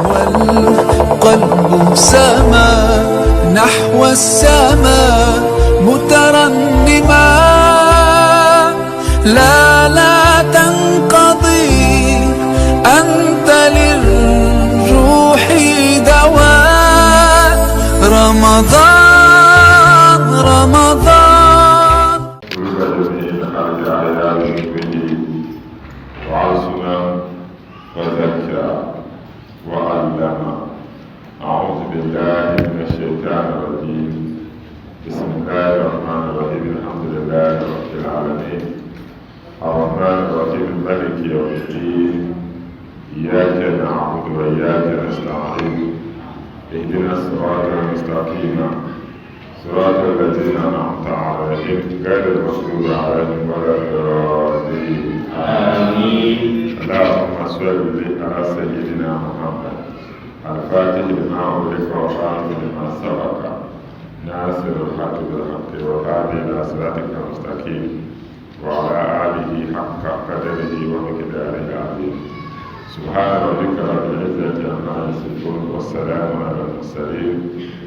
والقلب سما نحو السماء مترنما لا لا تنقضي أنت للروح دواء رمضان رمضان. وعصم وزكى وعلم. أعوذ بالله من الشيطان الرجيم. بسم الله الرحمن الرحيم. الحمد لله رب العالمين، الرحمن الرحيم، مالك يوم الدين. إياك نعبد وإياك نستعين. اهدنا الصراط المستقيم، صراط الذين أنعمت عليهم، غير المغضوب عليهم ولا الضالين. آمين. اللهم صل على سيدنا محمد الفاتح لما أغلق والخاتم لما سبق، ناصر الحق بالحق، والهادي إلى صراطك المستقيم، وعلى آله حق قدره ومقداره العظيم. سبحان ربك رب العزة عما يصفون، والسلام على المرسلين،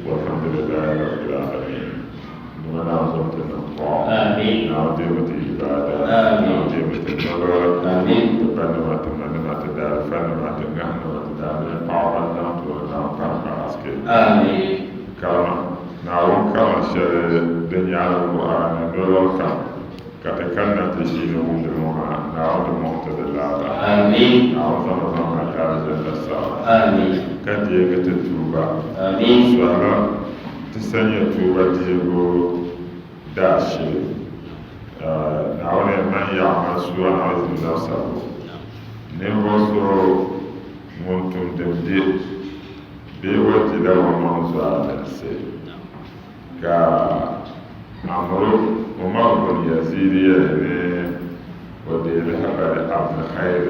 والحمد لله رب العالمين. آمين. آمين. آمين. آمين. Karima Naawuni karili shɛli din yaali Qur'ani nolɔri kam ka ti kanna ti ʒiini wumdi ŋɔ maa, Naawuni di mɔŋ ti di laaba. آمين. Naawuni zaŋ zaŋ na ti alizanda sara. آمين. Ka deegi ti tuuba. آمين. Sɔhila ti sanya tuuba deebu daashee. Naawuni man ya'mal su'an aw yuzlim nafsahu, ninvuɣ so ŋun tum din be bee o dila o maŋ zualinsi. Ka Amru Umar bin Yazid yɛli ni o deei lahibali Abdulkhair,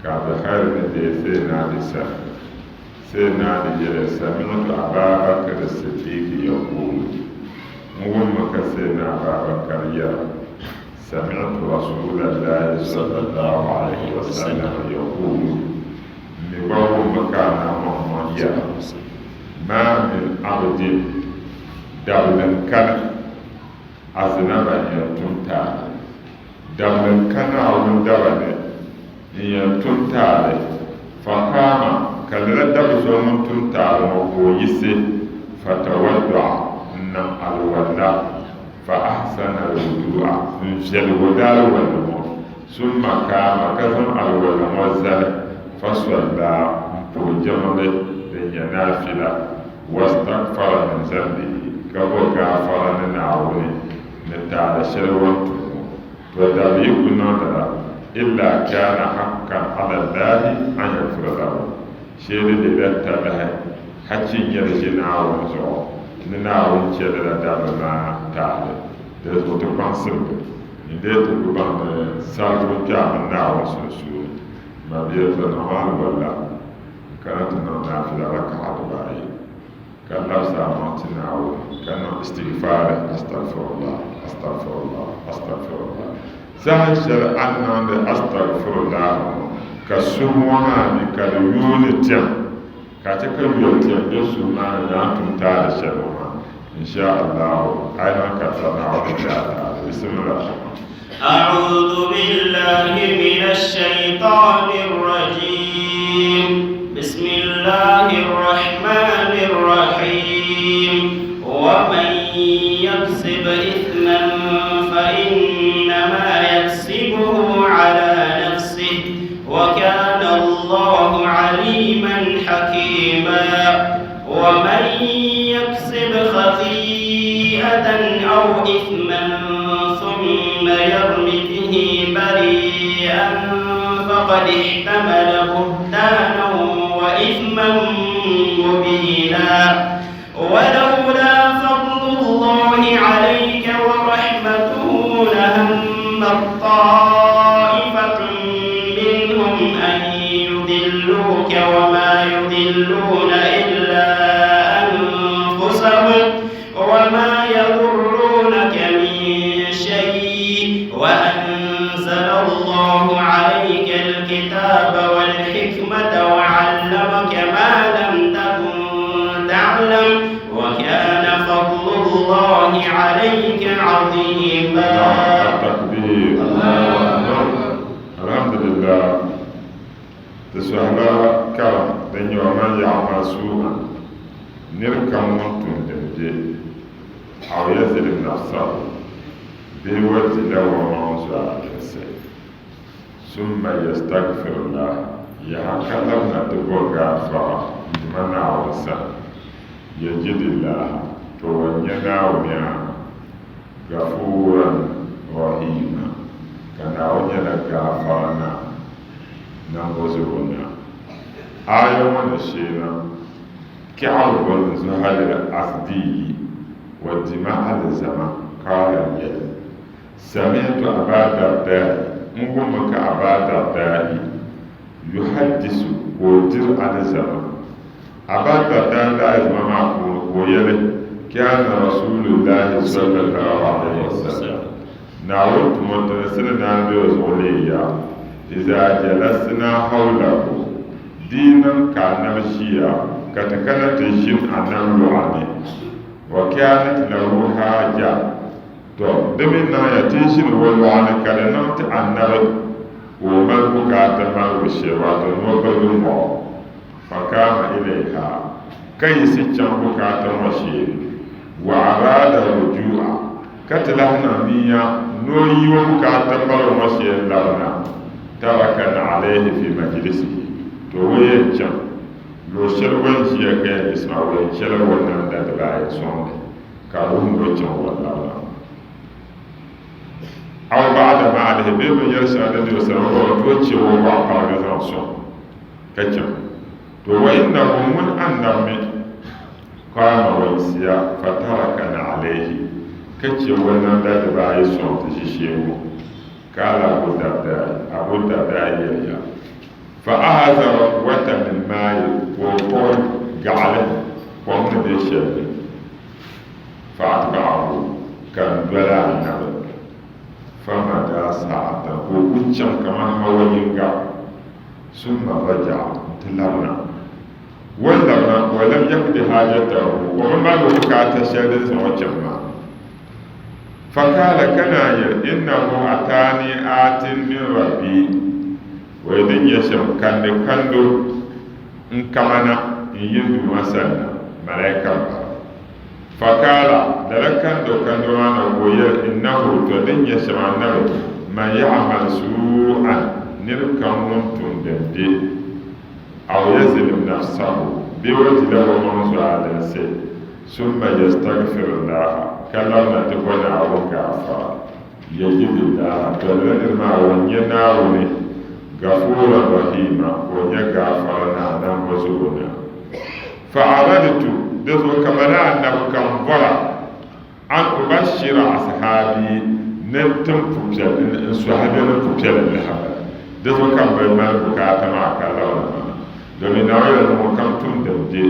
ka Abdulkhair mi deei Sayyidina Ali sani. Sayyidina Ali yɛli, Sami'tu Aba Bakr Siddiq yaqulu, N wummi ka Sayyidina Aba Bakr yɛra, Sami'tu Rasulallahi sallallahu alayhi wa sallam yaqulu, N mi gba wummi ka Anabi Muhammad yɛra, Ma min abdin, dabili n-kani, azinaba n-yɛn tum taali. Dabili n-ka Naawuni daba ni n-yɛn tum taali, faqaama, ka lala dabi so ŋun tum taali ŋɔ ka o yiɣisi, fatawadda'a, n-niŋ alwala, fa ahsana al-wudu'a, n-viɛli o daalwalli ŋɔ, summa qaama, ka zaŋ alwalli ŋɔ zali, fa salla, m-puhi jiŋli din nyɛ naafila, wastaghfara min zambihi, ka bo gaafara ni Naawuni ni taali shɛli o ni tum ŋɔ. To dabi yi ku niŋ lala, illa kaana haqqan ala Allahi an yaghfira lahu, shee di leela talahi hachi n-nyɛ di ʒe Naawuni zuɣu ni Naawuni chɛ lala dabili maa taali. Di zuɣu ti kpaŋsimmi n-lee ti ku baŋ ni sarigibu kpɛɣu mini Naawuni sunsuuni. Mabia zo niŋ alwala n-kana ti niŋ naafila rakaɣa dibaayi. Ka labisi a maŋ ti Naawuni, ka niŋ istighfaari, Astaghfirullah, Astaghfirullah, Astaghfirullah. Saha shɛli a ni niŋdi Astaghfirullah ŋɔ, ka suhu ŋɔ maa mi ka di yooni tɛm, ka a chɛ ka yoli tɛm be suhu maa ni ni a ni tum taali shɛli ŋɔ maa, insha Allahu, a yi niŋ ka tiri Naawuni ni daa taali. Bismillah. أعوذ بالله من الشيطان الرجيم. بسم الله الرحمن الرحيم. ومن يكسب إثما فإنما يكسبه على نفسه، وكان الله عليما حكيما. ومن يكسب خطيئة أو إثما ثم يرم به بريئا فقد احتمل بهتانا وإثما مبينا. ولولا فضل الله عليك ورحمته لهم طائفة منهم أن يضلوك وما يضلون إلا أنفسهم وما يضرونك من شيء. وأنزل الله عليك الكتاب والحكمة وعلمك ما تعلم وكان فضل الله عليك عظيما. التكبير. الحمد لله. Ti sɔhila karim din nyɛ wa man ya'mal su'an, nir kam ŋun tum din be, aw yazlim nafsahu, bee o dila o maŋ zualinsi, summa yastagfirullah, yaha ka labina ti bo gaafara n-Duuma Naawuni sani, yajidillaha, to o nya Naawuni a Gafuuran Rahiima, ka Naawuni nyɛla gaafara naa. Nambɔzɔbo na. Aaya ŋɔ ni sheena, Ka'ab bin Zuhayr Asdiyi wa dima alizama qaala yɛli, Sami'tu Aba Dardaa'i, n wummi ka Aba Dardaa'i yuhaddisu ka o diri alizama. Aba Dardaa'i alizama maa puuni ka o yɛli, Kaana Rasuulullaahi sallallahu alaihi wasallam Naawuni tumo tilisili naan be o zuɣu leei ya, Iza jalasnaa hawlahu, di yi niŋ ka Annabi ʒiya ka ti kana ti ʒin Annabi luɣa ni, wa kaanat lahu haaja, tɔ! Di mi niŋya ti yi ʒini o luɣa ni ka di niŋ ti Annabi ka o mali bukaata malibu shee, waato ni o birigi mɔɣu, fakaama ilayha, ka yiɣisi chaŋ bukaata ŋɔ shee, wa araada ruju'a, Ka ti lahi niŋ niya ni o yi o bukaata malibu ŋɔ shee n-labina, taraka na'alayhi fi majlisihi, to o yɛn chaŋ luɣ shɛli o ni ʒiya ka yɛn yiɣisi maa, o yɛn chɛla o namda dibaayi sɔŋ li ka di wuhi ni o chaŋ o labina. Aw ba'da ma'alihi bee binyɛr shɛŋa din be o sani o gba o tooi chɛ o gɔɣa pariga zaŋ sɔŋ ka chaŋ. To wa innahu ŋun Annabi mi Qaama wayiɣisiya fataraka na'alayhi, ka chɛ o namda dibaayi sɔŋ ti ʒishee ŋɔ. Qaala Abu Dardaa'i, Abu Dardaa'i yɛliya, Fa ahaza rakwata min maa'i, ka o kpuɣi gaɣili kom ni be shɛli ni, fa atba'ahu, ka n doli Annabi, famadaa sa'atan, ka o kuli chaŋ kaman hawa yiŋga, summa raja'a, nti labina. O ni labina, wa lam yaqdi haajatahu, o bi mali o bukaata shɛli din zaŋ o chaŋ maa. Faqaala ka naan yɛli, Innahu ataani aatin min Rabbi, o yi din nyɛ shɛm, kandi kando n-kamana n-yi n Duuma sani na, Malaika m-bala. Faqaala, lala kando kando maa na ka o yɛli, Innahu, tɔ din nyɛ shɛm Annabi, man ya'mal suu'an, nir kam ŋun tum din be, Aw yazlim nafsahu, bee o dila o maŋ zualinsi, summa yastagfirillaha, ka labina ti bo Naawuni gaafara, yajidillaha, tɔ lala niri maa o nya Naawuni Gafuuran Rahiima, ka o nya gaafara Naa nambɔzuɣu na. Fa aradtu, di zuɣu ka ma daa nabi ka m bɔra, An ubashira asihaabi, ni n tim pupiɛlli, n sɔhibe ni pupiɛlli lahabali. Di zuɣu ka m bi mali bukaata maa ka labina maa. Domin Naawuni yɛli ni ŋunkam tum din be,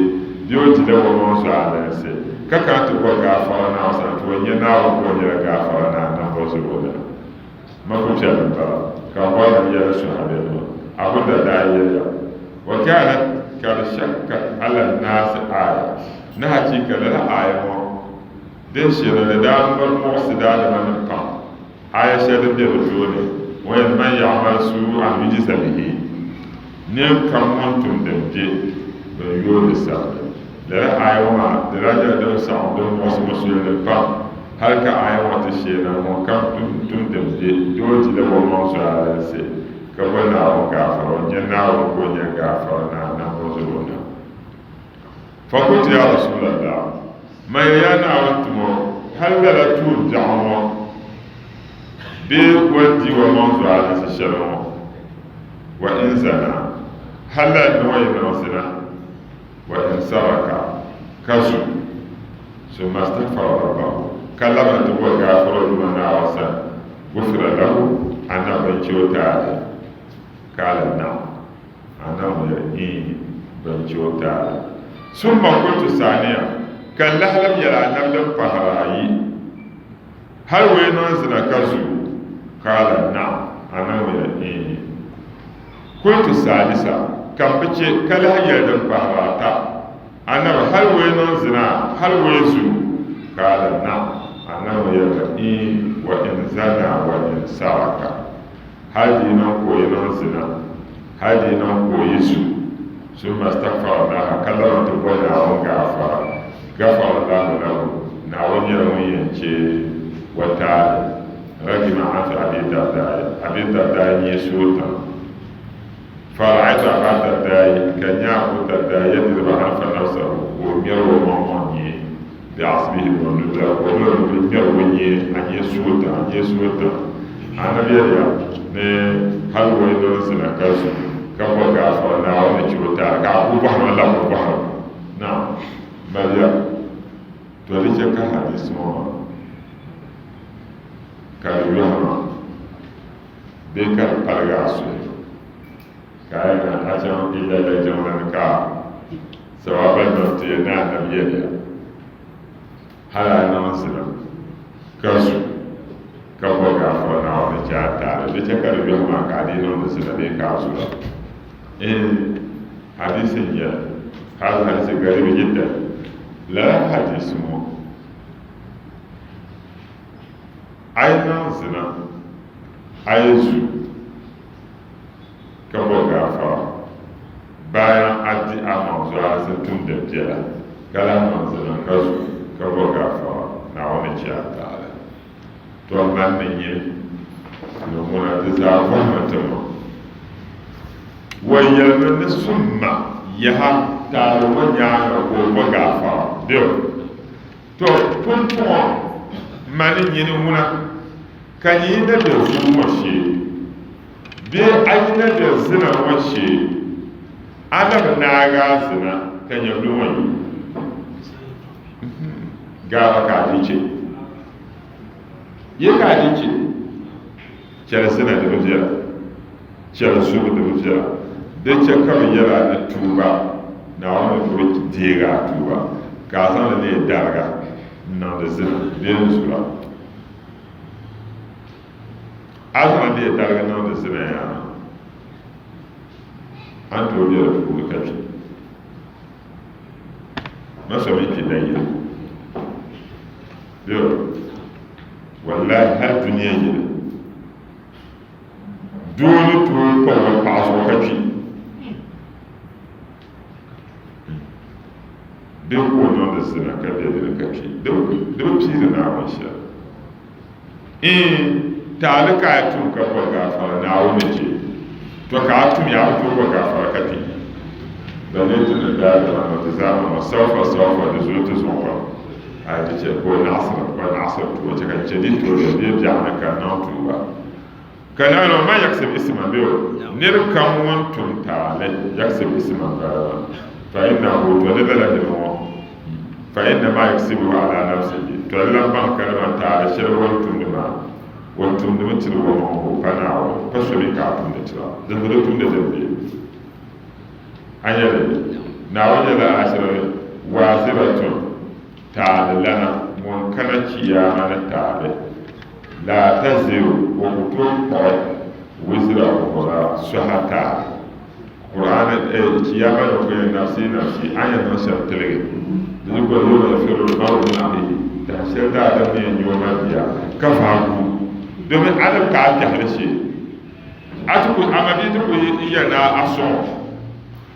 bee o dila o maŋ zualinsi, ka kana ti bɔri gaafara Naawuni sani, to o nya Naawuni ka o nyɛla gaafara Naa nambɔzɔbo lana. Ma pupiɛlli m-bala, ka m bɔri ni n yɛli sɔhibe nima. Abu Dardaa yɛliya, Wa kaanat kad shakkat ala n-naasi aaya, ni hachiika lala aaya ŋɔ Din shiri ni daa miri muɣisi daadamanim pam, aaya shɛli din be di tooni, O yɛli, Man ya'mal suu'an yujza bihi, Nir kam ŋun tum din be, bɛn yooi di sabili. Lala aaya ŋɔ maa di daa nyɛla din saɣim din muɣisi musulinim pam, hal ka aaya ŋɔ ti sheena, Ŋunkam tum din be, doo dila omaŋ zualinsi, ka bo Naawuni gaafara, o nya Naawuni ka o nya gaafara Naa nambɔzɔbo na. Fakultu ya Rasulallah, Man ya yaa Naawuni tumo, hal lala tuun biɛɣu ŋɔ bee o ni di o maŋ zualinsi shɛli ŋɔ, wa in zana, hal lala ni o yi niŋ zina, wa in saraka, ka zu, summa staghfara rabbahu, ka labina ti boli gaafara o Duuma Naawuni sani, gufira lahu, Annabi bɛn chɛ o taali. Kaala na'am. Annabi yɛli, Iin, bɛn chɛ o taali. Summa qultu saaniya, ka n lahi labi yɛli Annabi din pahiri ayi, Hali o yi niŋ zina ka zu? Kaala na'am, Annabi yɛli, Iin. Qultu saalisa, ka m bi chɛ ka lahi yɛli din pahiri ata. Annabi hali o yi niŋ zina hali o yi zu? Kaala na'am, Annabi yɛlimi iin, wa in zana wa in saraka, hali di yi niŋ ka o yi niŋ zina hali di yi niŋ ka o yi zu, summa stagfara Allaha, ka labi nti boli Naawuni gaafara, gafara Allahu lahu, Naawuni nyɛla ŋun yɛn chɛ o taali. Ragima anfi Abi Dardaayi, Abi Dardaayi nyee suhu tiŋ. Fara'aytu Aba Dardaayi, ka nya Abu Dardaayi yadribu anfa nafsahu, ka o ŋmɛri o maŋmaŋ nyee, bi'asbihi ni o nubila, ka o niŋ o nubila ŋmɛri o nyee, a nyee suhu tiŋ, a nyee suhu tiŋ. Anabi yɛliya ni hali o yi niŋ zina ka zu, ka bɔri gaafara Naawuni ni chɛ o taali, ka a kuli bɔhiri ma labi bɔhiri ma. Naam, maliya, to di chɛ ka hadiisi ŋɔ maa ka di yɔhi ma. Bee ka di paligi a suhu ka a yɛn a chaŋ Ilala jiŋli ni ka sawaaba niŋ ti ya ni anabi yɛliya, Hal a niŋ zina ka zu ka bɔ gaafara Naawuni ni chɛ a taali, di chɛ ka di yɔhi maa ka a dii niŋdi zina bee ka a zura. Iin, hadiisi n-nyɛ li. Haza hadiisi garibi jiddan. Lala hadiisi ŋɔ A yi niŋ zina, a yi zu ka bɔ gaafara, bayan a di a maŋ zualisi tum din viɛla, ka lahi niŋ zina ka zu ka bɔ gaafara, Naawuni ni chɛ a taali. Tɔ man ni nyini ni ŋuna ti zaa bɔhimi ti maŋ. Wa yɛlimi ni summa yaha taali ŋɔ nyaaŋa ka o bɔ gaafara bɛ o. To, pumpɔŋɔ mani nyini ŋuna, ka nyi yi na be zuu ŋɔ shee, bee a yi na be zina ŋɔ shee, a na bi naagi a zina ka nyɛvili ŋɔ yi gaaba ka a di chɛ. Ye ka a di chɛ? Chɛli zina di bi viɛla, chɛli zubu di bi viɛla. Di chɛ ka bɛ yɛl a ni tuuba, Naawuni ni tooi deeg a tuuba, ka a zaŋ li leei dariga n-niŋdi zina bee n-zura. A zaŋ li leei dariga niŋdi zina yaa, a ni tooi be di puuni ka kpi. Ma so mi kpi dayili. Bɛ wallahi hali dunia yili doo ni tooi pa o paɣa zuɣu ka kpi bee ka o niŋdi zina ka bɛ dini ka kpi di bi piiri Naawuni shɛli in taali ka a tum ka bɔri gaafara Naawuni ni chɛ to ka a tum ya a bi tooi bɔri gaafara ka kpi balle ti ni daadama niŋ ti zaa maŋa sawfa sawfa di zooi ti zuɣu pam. A yi ti chɛ ka o naɣisiri o naɣisiri tuo chɛ ka chɛ di tooi bɛ bee biɛɣu ni ka niŋ tuuba. Ka naawuni o man yaksib isima bee o nir kam ŋun tum taali yaksib isima m-bala maa fa innahu to ni lala nir ŋɔ fa innama yaksibuhu ala nafsihi to di lan baŋ kadama taali shɛli o ni tumdi maa o tumdimi tiri o maŋ o pa Naawuni pa so mi ka a tumdi tira dinzuɣu di tumdi din be. A nya li? Naawuni nyɛla ashirili waaziratun, taalilana, ŋun kana Chiyaama ni taali. Laa taziru, o ku tooi kpuɣi wizra ukhra, sɔha taali. Qur'aani, eh, Chiyaama ni o ku yɛn nafsi nafsi, a ni yɛn niŋ shɛm tiligi. Di zuɣu ka yawma yafirru l-mar'u min akhihi, dahinshɛli daadam ni yɛn nya o mabia ka vaai guui, domin a ni ka a biɛhili shee. A ti ku, a mabia ti ku yɛli ni a sɔŋ o.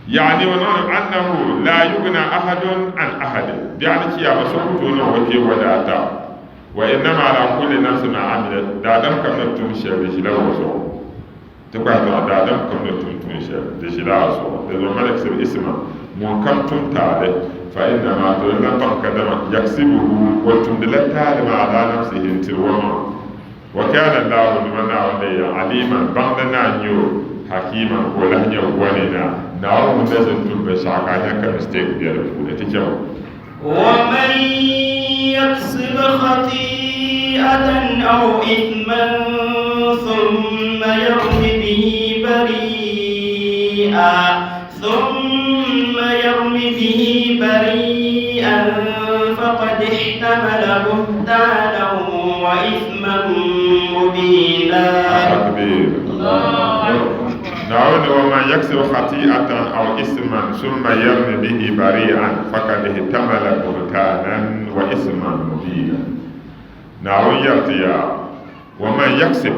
Yaani o niŋdi annahu laa yugna ahadun an ahadin, biɛɣu ni chiyaama so ku tooi niŋ o kpee wadaata. Wa innama ala kulli nafsin ma amilat, daadam kam ni tum shɛli di ʒila o zuɣu. Ti kpahi tɔŋa, daadam kam ni tum tuun shɛli di ʒila a zuɣu. Di zuɣu man yaksib isman, ŋun kam tum taali, fa innama, to di lan baŋ kadama, yaksibuhu, o tumdila taali maa ala nafsihi n-tiri o maŋa. Wa kana Allahu dama Naawuni leei ya Aliiman, Baŋda Naa n-nyɛ o, Hakiiman, ka o lahi nyɛ Gɔni Naa. Naawuni ŋun na zin tum binshɛɣu ka a nya ka mistake be di puuni, ti chɛ o. Wa man yaksib khati'atan aw ithman thumma yarmi bihi bari'a thumma yarmi bihi bari'an faqad ihtamala buhtanan wa ithman mubina. Takbir. Naawuni wa man yaksib khati'atan aw isman summa yarmi bihi bari'an fakad ihtamala buhtanan wa isman mubina. Naawuni yɛri ti ya, wa man yaksib,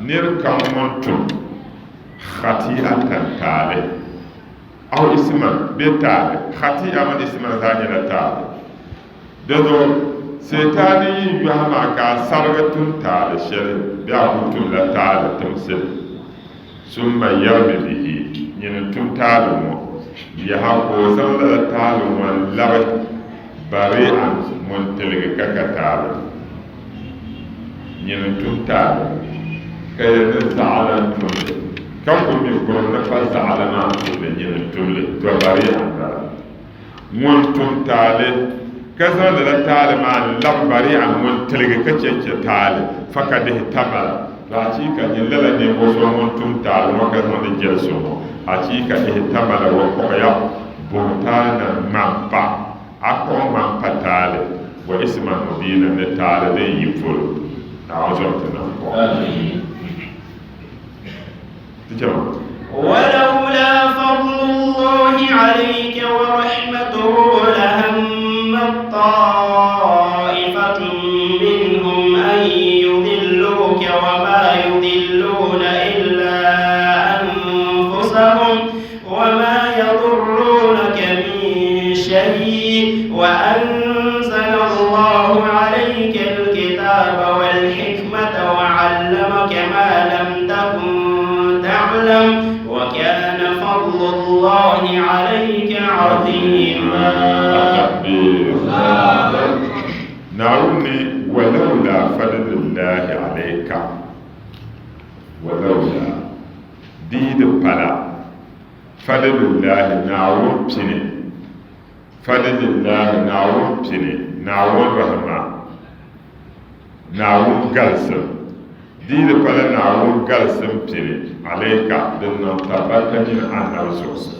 nir kam ŋun tum khati'atan taali, aw isman bee taali, khati'a mini isman zaa nyɛla taali. Dinzuɣu Sitaani yi yɔhi ma ka a sarigi tum taali shɛli bee a ku tumla taali timsili, summa yarmi bihi, nyini n-tum taali ŋɔ, yaha ka o zaŋ lala taali ŋɔ n-labi bari'an ŋun tiligi ka ka taali. Nyini n-tum taali ka yɛli ni zaɣila n-tum li, ka ku mi kurim ni pa zaɣila maa n-tum li, nyini n-tum li, tɔ bari'an bala. Ŋun tum taali, ka zaŋ lala taali maa n-labi bari'a ŋun tiligi ka chɛ chɛ taali, fakad ihtamala, to achiika nyin lala ninvuɣ so ŋun tum taali ŋɔ ka zaŋ di jɛlisi ŋɔ, achiika ihtamala o kpuɣiya buhutaanan ŋmampa, a kpuɣi ŋmampa taali, wa isman mubiinan ni taali din yi polo. Naawuni zom ti niŋ kpuɣi. Ti chɛ ma. ولولا فضل الله عليك ورحمته لهمت طائفة منهم أن يضلوك وما يضلون إلا أنفسهم وما يضرونك من شيء وأنزل الله عليك الكتاب والحكمة وعلمك ما لم تكن تعلم وكان فضل الله عليك عظيما. التكبير. Naawuni ولولا فضل الله عليك ولولا di yi di pala fadlillahi Naawuni pini fadlillahi Naawuni pini Naawuni rahima Naawuni galisim di yi di pala Naawuni galisim pini alayka din niŋ tabbata nyini Annabi zuɣu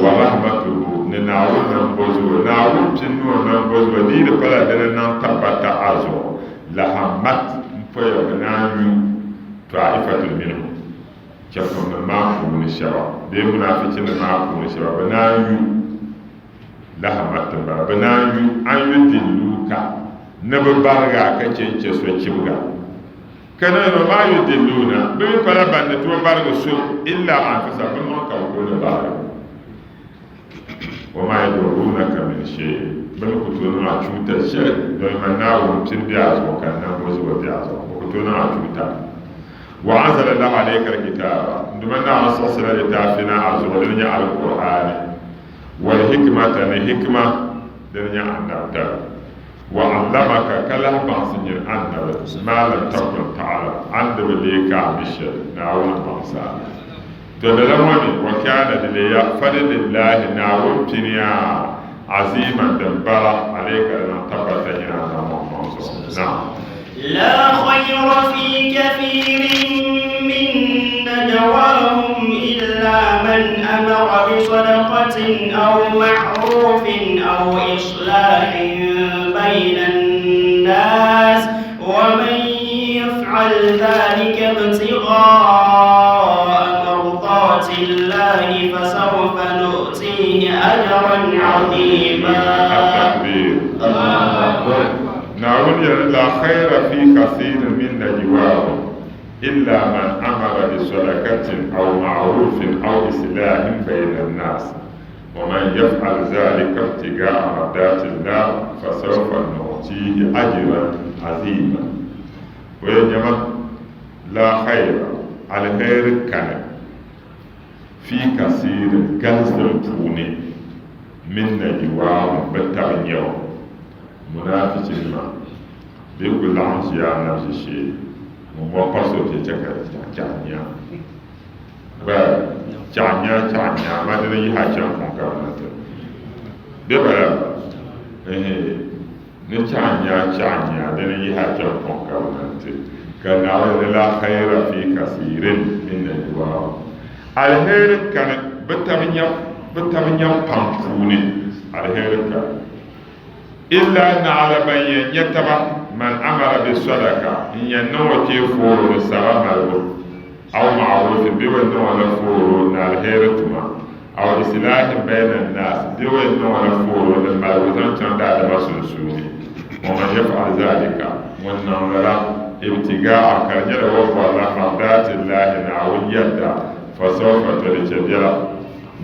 wa rahmatuhu ni Naawuni nambozuɣu Naawuni pini ni o nambozuɣu di yi di pala dini niŋ tabbata a zuɣu lahammat m-poya bɛ naan yu ta'ifatun minhum chɛfurinim maa puuni shɛba bee munaafichinima maa puuni shɛba bɛ naan yu lahammat m-bala bɛ naan yu an yudilluuka ni bɛ barigi a ka chɛ n-chɛ sochibga ka niŋ wa maa yudilluuna bɛ mi pala ban ni tooi barigi so illa anfusahum bɛ maŋ ka bɛ kuli ni barigi wa maa yadurruunaka min shay'in bɛ mi ku tooi niŋ a chuuta shɛli domi man Naawuni pini be a zuɣu ka n nambozuɣu be a zuɣu bɛ ku tooi niŋ a chuuta. Wa anzala Allahu alayka alkitaaba n Duuma Naawuni siɣisila litaafi na a zuɣu din nyɛ Alkur'aani wal hikmata ni hikma din nyɛ annabitali wa allamaka ka lahi baŋsi nyini annabi maa lam takun ta'lam a ni di bi leei ka a mi shɛli Naawuni baŋsi a. To lala ŋɔ ni, wa kaana di leeya fadlillahi Naawuni pini a aziiman din bara alayka di niŋ tabbata nyini Annabi Muhammad zuɣu. Naam. La khayra fi kathirin min najwahum illa man amara bi sadaqatin aw ma'rufin aw islahin bayna an-nas wa man yaf'al dhalika ibtigha'a mardati Allahi fasawfa nu'tihi ajran 'azima. At-takbir. Naawuni yɛli la khayra fi kathirin min najwahum illa man amara bi sadakatin aw ma'rufin aw islahin bayna an-nas wa man yaf'al zalika ibtiga'a mardati llah fasawfa nu'tihi ajran 'azima. O yɛn nyɛma la khayra alheri kani fi kasirin galisim puuni min najwahum bɛ tabi nyɛbu Munaafichinima bɛ yi kuli laɣim ʒiya anabi ʒishee ŋun bɔŋɔ pa so chɛ chɛ ka chaɣ nya ba chaɣ nya chaɣ nya amaa dini yihi a chaŋ kuŋ ka bɛ na ti bɛ bala ehe ni chaɣ nya chaɣ nya dini yihi a chaŋ kuŋ ka bɛ na ti ka Naawuni ni la khayra fi kasirin min najwahum alheri kani bɛ tabi nya bɛ tabi nya pam puuni alheri kani Illa naɣila ban yɛn nyɛ taba man amara bi sadaka n yɛn niŋ o kpee fooro ni sara malibu. Aw ma'rufin bee o yɛn niŋ o la fooro ni aliheri tuma. Aw isilaahin bayna annaas bee o yɛn niŋ o la fooro ni maligu zaŋ chaŋ daadama sunsuuni. Wa man yaf'al zaalika, ŋun niŋ lala, ibtigaa'a, ka di nyɛla o bɔrila mardaati Llaahi, Naawuni yɛdda, fasawfa, tɔ di chɛ biɛla,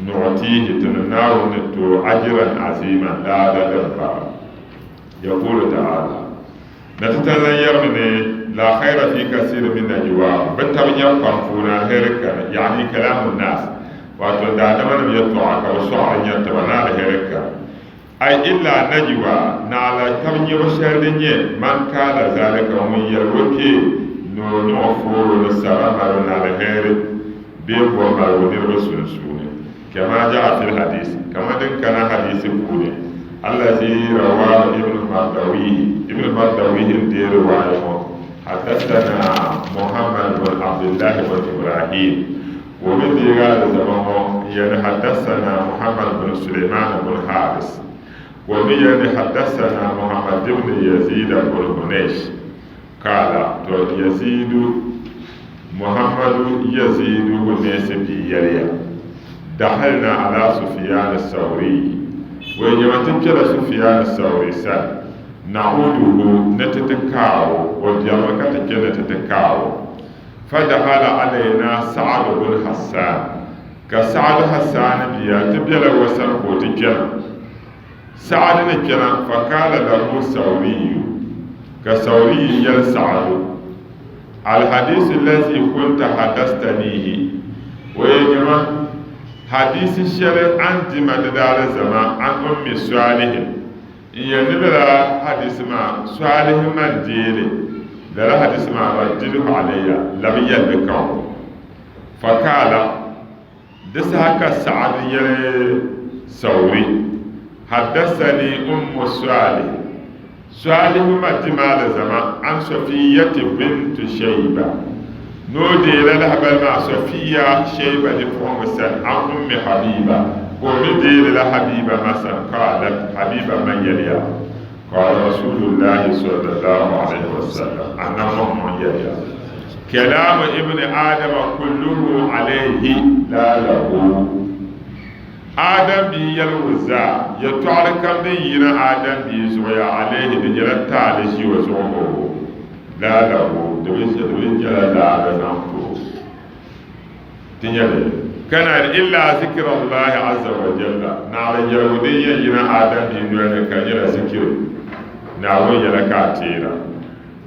nu'tiihi, tinim Naawuni ni ti o, ajiran aziiman, laada din bara. Yaqulu ta'ala, Na ti tan lan yɛrimi ni, La khayra fi kasiirin min najwaahum, bɛ tab nya pam puuni alheri kani, ya'ni kalaamu naas, wato daadamanim yɛltɔɣa ka bɛ sɔɣiri nyari taba ni alheri kani. Ay illa najwa, naɣila tab nyɛbu shɛli din nyɛ, man kaala zalika, ŋun yɛli o kpee ni o niŋ o fooro ni sara malibu ni alheri bee bɔri malibu niriba sunsuuni. Kama ja'a fil hadis, kama din kana hadisi puuni, allazi rawahu Ibn Mardawihi, Ibn Mardawihi n-deei riwaaya ŋɔ, Haddathana Muhammad bun Abdillahi bun Ibrahim, ka o mi deegi alizama ŋɔ n-yɛli ni Haddathana Muhammad bun Sulaiman bun Haris, ka o mi yɛli ni Haddathana Muhammad ibn Yazid bun Hunaysh, Qaala, to Yazidu, Muhammadu Yazidu Hunaysi bia yɛliya, Dahalna ala Sufyan Thawri, Wei nyɛma ti kpɛla Sufyan Thawri sani, na'uduhu, ni ti ti kaai o, o biɛrimi ka ti kpe ni ti ti kaai o. Fadahala alayna Sa'ad bun Hassan, ka Sa'ad Hassan bia ti bela o sani ka o ti kpɛna. Saɣadi ni kpɛna, fakaala lahu Sawriyu, ka Sawriyu yɛli Saɣadu, Alhadisu lazi kunta hadastanihi, o yɛn nyɛma, hadiisi shɛli a ni di ma di daalizama an ummi Salihin, n yɛn ni lala hadiisi maa Salihi ma n-deei li, lala hadiisi maa raddidhu alayya, labi yɛli li ka o. Fakaala. Di saha ka Sa'ad yɛli Sawri, Haddasani Ummu Salih, Salihu ma ti ma alizama, an Safiyyati bint Shayba, ni o deei la lahabali maa Safiya Shayba bipuɣiŋga sani, an Ummi Habiba, ka o mi deei li la Habiba ma sani, qaalat, Habiba ma yɛliya, Qaala Rasuulullaahi sallallahu alayhi wa sallam, Annabi Muhammad yɛliya, Kalaamu ibni Aadama kulluhu alayhi laa lahu. Adam bia yɛligu zaa, yɛtɔɣili kam din yina Adam bia zuɣu ya alayhi di nyɛla taali ʒi o zuɣu o, laa lahu, di bi nyɛla laara zaŋ ti o. Ti nya li ka naan illa zikirallahi azza wa jalla, naɣila yɛligu din yɛn yina Adam bia noli ni ka di nyɛla zikiri, Naawuni yɛla ka a teera,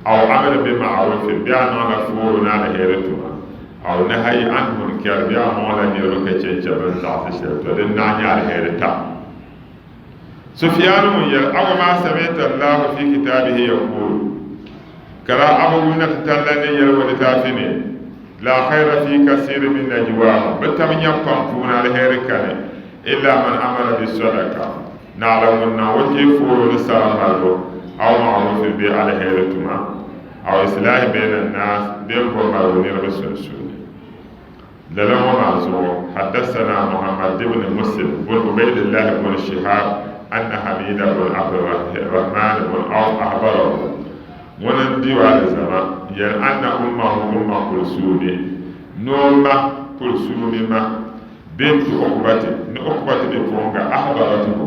aw amri bi ma'rufin bee a niŋla fooro ni aliheri tuma, aw nahayi an munkar bee a mɔŋla niriba ka chɛ n-chɛ bɛ ni zaɣisi shɛli, tɔ din naɣ nyɛ aliheri ta. Sufyan ŋun yɛli, Awa ma sami'ta Allahu fi kitabihi yaqulu, Kara a bi wum na ti talla ni yɛli o litaafi ni, La khayra fi kasiirin min najwaahum, Bɛ tab nya pam puuni aliheri kani, illa man amara bi sadaka, naɣila ŋun niŋ o kpee fooro ni sara malibu, aw ma'rufin bee aliheri tuma, aw islaahi bayna annaas bee m-bo malibu niriba sunsuuni. Lala ŋɔ maa zuɣu, Haddathana Muhammad ibn Muslim bun Ubaidillah bun Shihab anna Hamida bun Abdurrahman bun Awf akhbarahu, ŋuni n-di o alizama, yɛli anna ummahu Umma Kulsumi, ni o ma Kulsumi ma bint Uqbati, ni Uqbati bipuɣiŋga akhbaratuhu,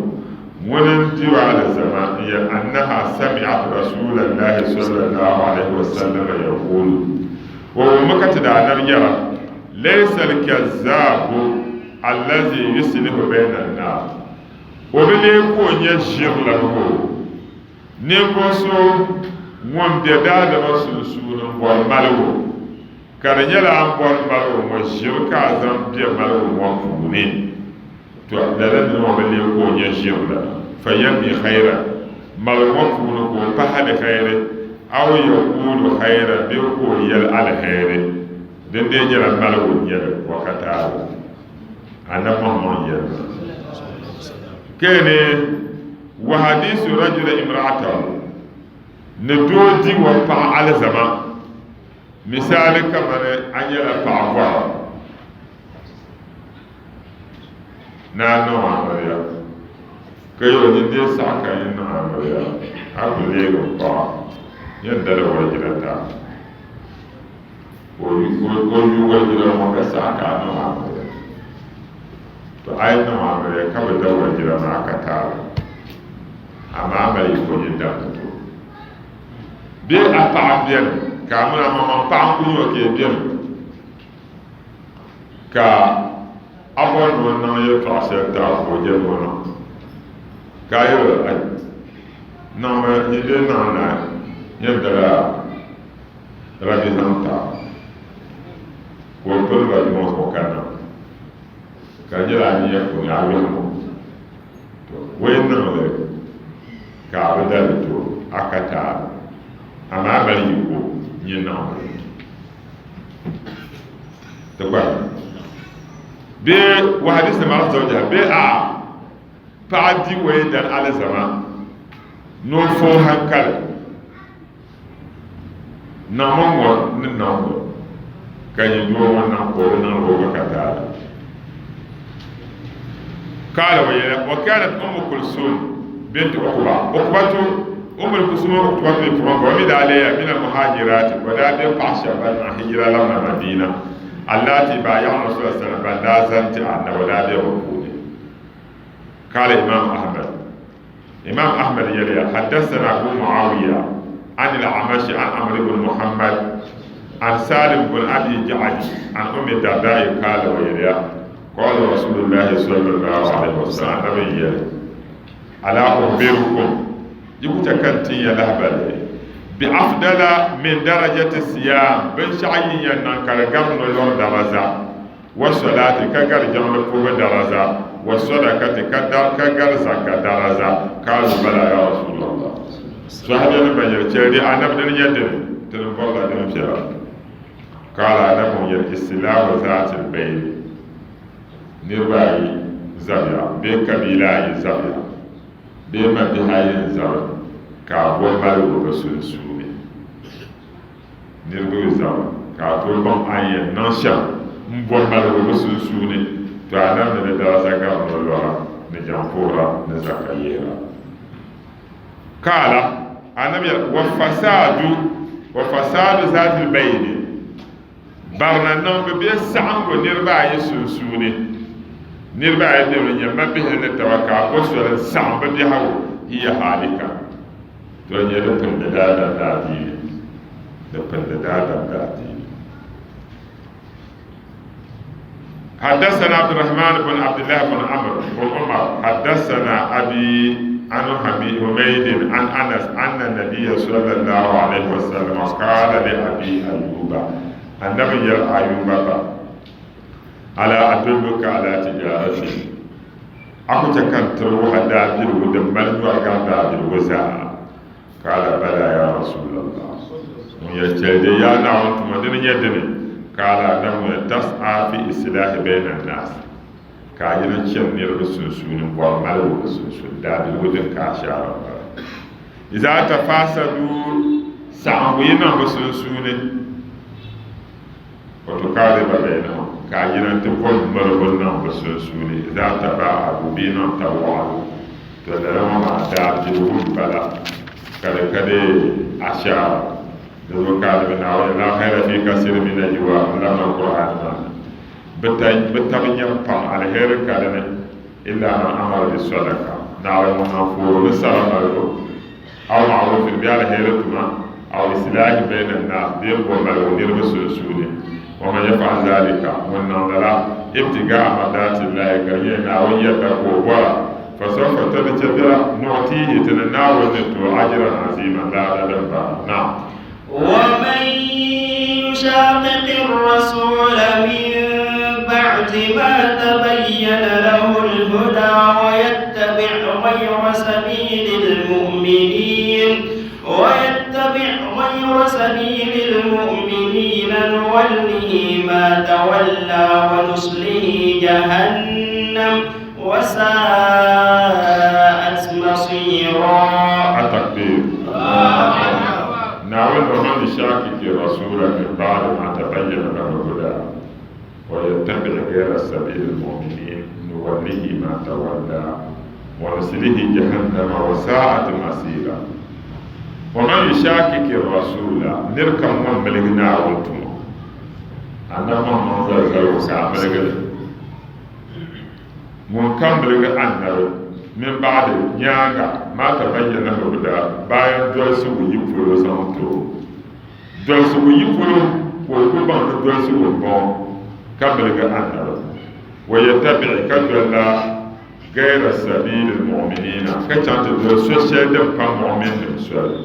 ŋuni n-di o alizama, n-yɛli annaha sami'at Rasulallahi sallallahu alayhi wa sallam yaqulu, O wummi ka ti daa nabi yɛra, Laysa al-kazzaabu allazi yuslihu bayna an-naas. O bi lee ka o nyɛ ʒirilan o ninvuɣ so ŋun be daadama sunsuuni m-bɔri maligu, ka di nyɛla a ni bɔri maligu ŋɔ ʒiri ka a zaŋ be maligu ŋɔ puuni. Tɔ! Lala nir ŋɔ bi lee ka o nyɛ ʒirilana, fayalmi khayran, maligu ŋɔ puuni ka o pahi aliheri, aw yakuulu khayran bee ka o yɛli aliheri, din dee nyɛla maligu n-nyɛ li wakataali. Annabi Muhammad yɛli ma, Kani wa hadisu rajuli imra'atahu, ni doo di o paɣa alizama, misaali kamani a nyɛla paɣa bɔra, Ni a niŋ amiliya, ka yɛl o nyin dee saɣi ka yi niŋ amiliya, a ku leegi m paɣa. Yɛn dali walijina taa. Ka o yu walijira ŋɔ ka saɣi ka a niŋ amiliya. To a yi niŋ amiliya ka bi da walijira maa ka taali, amaa a mali yiko nyin damdi ti o. Bee a paɣa m-beni ka a mini a maŋmaŋ paɣa n-kuli nyɛ o ka yi beni ka a bɔri ni o niŋ yɛltɔɣa shɛli ti a ka o je ni o niŋ ka a yɛl o ai niŋmi nyin dee niŋ naai yɛn dala Rabi zaŋ ti a ka o pili rabi ŋɔ zuɣu ka niŋ ka di nyɛla a nia puuni a yɔhim o. To o yi niŋ li ka a bi dali ti o, a ka taali, amaa a mali yiko nyin niŋmi li. Ti kpahim bee wa hadisi mara zawjaha bee a'a paɣa di o yi dan alizama ni o fa o hankali. Niŋmi ŋɔ ni niŋ ŋɔ, ka nyɛ doo ŋɔ niŋ ka o bi niŋdi o gba ka taali. Kaala o yɛla, wa kanat Ummu Kulsum bint Uqba, Uqbatu, Ummul Kulsum Uqbatu bipuɣiŋga, o mi daa leeya min al-muhajirati, o daa be paɣa shɛba ban niŋ hijira labina Madina, allati baaya'na Rasulullah sallallahu alaihi wasallam, ban daa zani ti Annabi, o daa be bɛ puuni. Kaala Imam Ahmad. Imam Ahmad yɛliya, Haddasana Abu Muawiya an al-Amashi an Amr ibn Muhammad an Salim bn Abi Ja'd an Ummi Darda'i qaala o yɛliya, Qala Rasulullahi sallallahu alayhi wa sallam, Annabi n-yɛli, Ala ukhbirukum, yi ku chɛ ka n tin ya lahibali, bi afdala min darajati siyam, binshɛɣu yi yɛn niŋ ka di gari nolɔri daraza, Wa salati, ka gari jiŋli puhibu daraza, wa sadakati, ka gari zaka daraza, kaalu bala ya Rasulallah. Sahabiyanim ban yɛli, Chɛli di Annabi dini nyɛ dini, ti ni bɔrila din viɛla. Kaala Annabi ŋun yɛli, Istilahu zaatil bayni, niriba ayi zabiya bee kabiila ayi zabiya bee mabihi ayi n-zabi ka a bo maligu bɛ sunsuuni. Niriba yi zaba ka a tooi baŋ a ni yɛn niŋ shɛm m-bo maligu bɛ sunsuuni, to a nam ni di daraza gari nolɔra ni jaŋpuhira ni zaka yihira. Kaala, Annabi yɛli, Wa fasaadu, wa fasaadu zaatil bayni, barina niŋbu bee saɣiŋgu niriba ayi sunsuuni, niriba ayi bɛ bi nyɛ mabihili ni taba ka a bo soli n-saɣim bɛ biɛhigu, hiya haalika. To nyɛ di pindi daadam daadiini, di pindi daadam daadiini. حدثنا عبد الرحمن بن عبد الله بن عمرو بن عمر حدثنا أبي عن حميد عن أنس أن النبي صلى الله عليه وسلم قال لأبي أيوب النبي أيوب ألا أدلك على تجارتي A ku chɛ ka n tiri wuhi a daabiligu din mali nyɔri gari daabiligu zaa? Kaala, Bala ya Rasulallah. Ŋun yɛli, Chɛli di yaa Naawuni tuma, dini nyɛ dini? Kaala, Annabi ŋun yɛli, Tas'a fi islahi bayna n-naas, ka a yina chani niriba sunsuuni m-bɔri maligu bɛ sunsuuni, daabiligu din ka ashaara m-bala. Iza tafasadu, saɣiŋgu yi niŋ bɛ sunsuuni. Wa-tuqaariba baynahum, ka a yina nti bɔri malibu niŋ bɛ sunsuuni, idha tabaa'adu, bɛ yi niŋ tawaɣibu, tɔ lala ŋɔ maa daabiligu m-bala, ka di ka di ashaara. Di zuɣu ka Annabi Naawuni, La khayra fi kasiirin min najwaahum, n-labina Qur'aani maa ni, bɛ ta bɛ tabi nyam pam, aliheri ka di ni, illa man amara bi sadaqa, naɣila ŋun niŋ foori ni sara malibu, aw ma'rufin bee aliheri tuma, aw islaahin bayna n-naas bee m-bo maligu niriba sunsuuni, wa man yaf'al zaalika, ŋun niŋ lala, ibtiga'a mardaatillaahi, ka di nyɛla Naawuni yɛdda ka o bɔra, fasawfa ti ni chɛ bela, nu'tiihi, ti ni Naawuni ni ti o ajran aziiman, laada din bara. Naam. Wa man yushaqiqi r-rasuula min ba'di ma tabayyana lahu l-hudaa wa yattabi' ghayra sabiili l-mu'miniin wa yattabi' ghayra sabiili l-mu'miniina nuwallihi ma tawallaa wa nuslihi jahannam wa sa'at masiira. At-takbir. Naawuni wa man yushaqiqi r-rasuula min ba'di ma tabayyana lahu l-hudaa wa yattabi' ghayra sabiili l-mu'miniin nuwallihi ma tawallaa wa nuslihi jahannama wa sa'at masiira. Wa man yushaqiqi r-rasuula nir kam ŋun miligi Naawuni tumo. Annabi Muhammad zali zaligu ka a miligi li. Ŋun kam miligi Annabi min ba'di nyaaŋa ma tabayyana lahu l-hudaa bayan dolsigu yi polo zaŋ ti o. Dolsigu yi polo ka o kuli baŋ ni dolsigu m-bɔŋɔ ka miligi Annabi. Wa yattabi' ka dolila gayra sabiili l-mu'miniina ka chaŋ ti doli so shɛli din pa mu'minnim soli.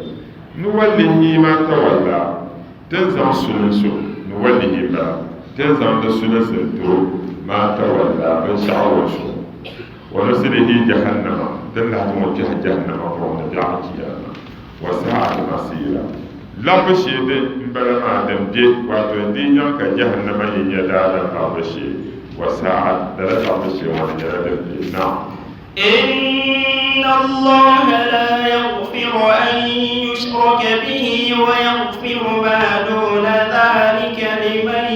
Nuwallihi ma tawalla Ti ni zaŋ sulinsi nuwallihi m-bala, ti ni zaŋ di sulinsi n-ti o ma tawalla binshɛɣu o ni su. Wa nuslihi jahannama, ti ni lahi zaŋ o kpɛhi jahannama buɣim ni biɛɣu chiyaama. Wa sa'at masira, labbu shee din m-bala maa din be, wato di yi nyaŋ ka jahannama yi nyɛ daadam labbu shee, wa sa'at, lala labbu shee ŋɔ di nyɛla din be. Naam. إن الله لا يغفر أن يشرك به ويغفر ما دون ذلك لمن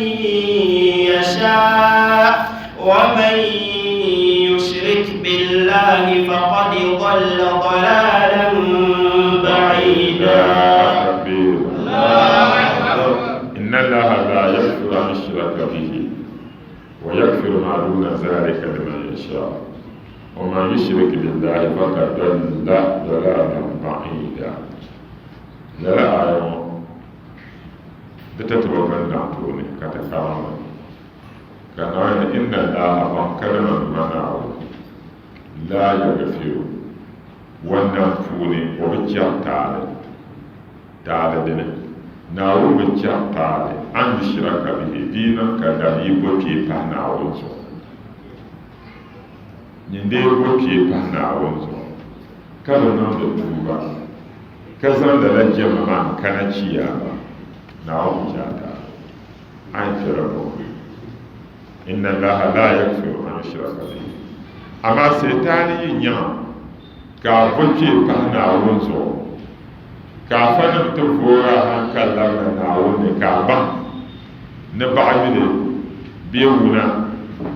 يشاء ومن يشرك بالله فقد ضل ضلالا بعيدا. إن الله لا يغفر أن يشرك به ويغفر ما دون ذلك لمن يشاء ومن يشرك بالله فقد ضل ضلالا بعيدا. Lala aya ŋɔ di tatiba bin daŋ tooni ka ti karim li ka Naawuni ni inna Allaha ban kalima nima Naawuni la yaghfiru wannan puuni o bi chɛri taali. Taali dini, Naawuni bi chɛri taali an yushraka bihi di yi niŋ ka dam yi bo kpee pahi Naawuni zuɣu. Nyin dee bo kpee pahi Naawuni zuɣu ka bi niŋdi tuuba ka zaŋ lala jɛma maa n-kana Chiyaama, Naawuni bi chɛ a taali. A ni kpɛra buɣim. Inna Allaha laa yaghfiru an yushraka bihi. Amaa Sitaani yi nyaŋ a ka a bo kpee pahi Naawuni zuɣu, ka afanim ti voori a hankali labina Naawuni ni, ka a baŋ ni baɣa yuli bee wuna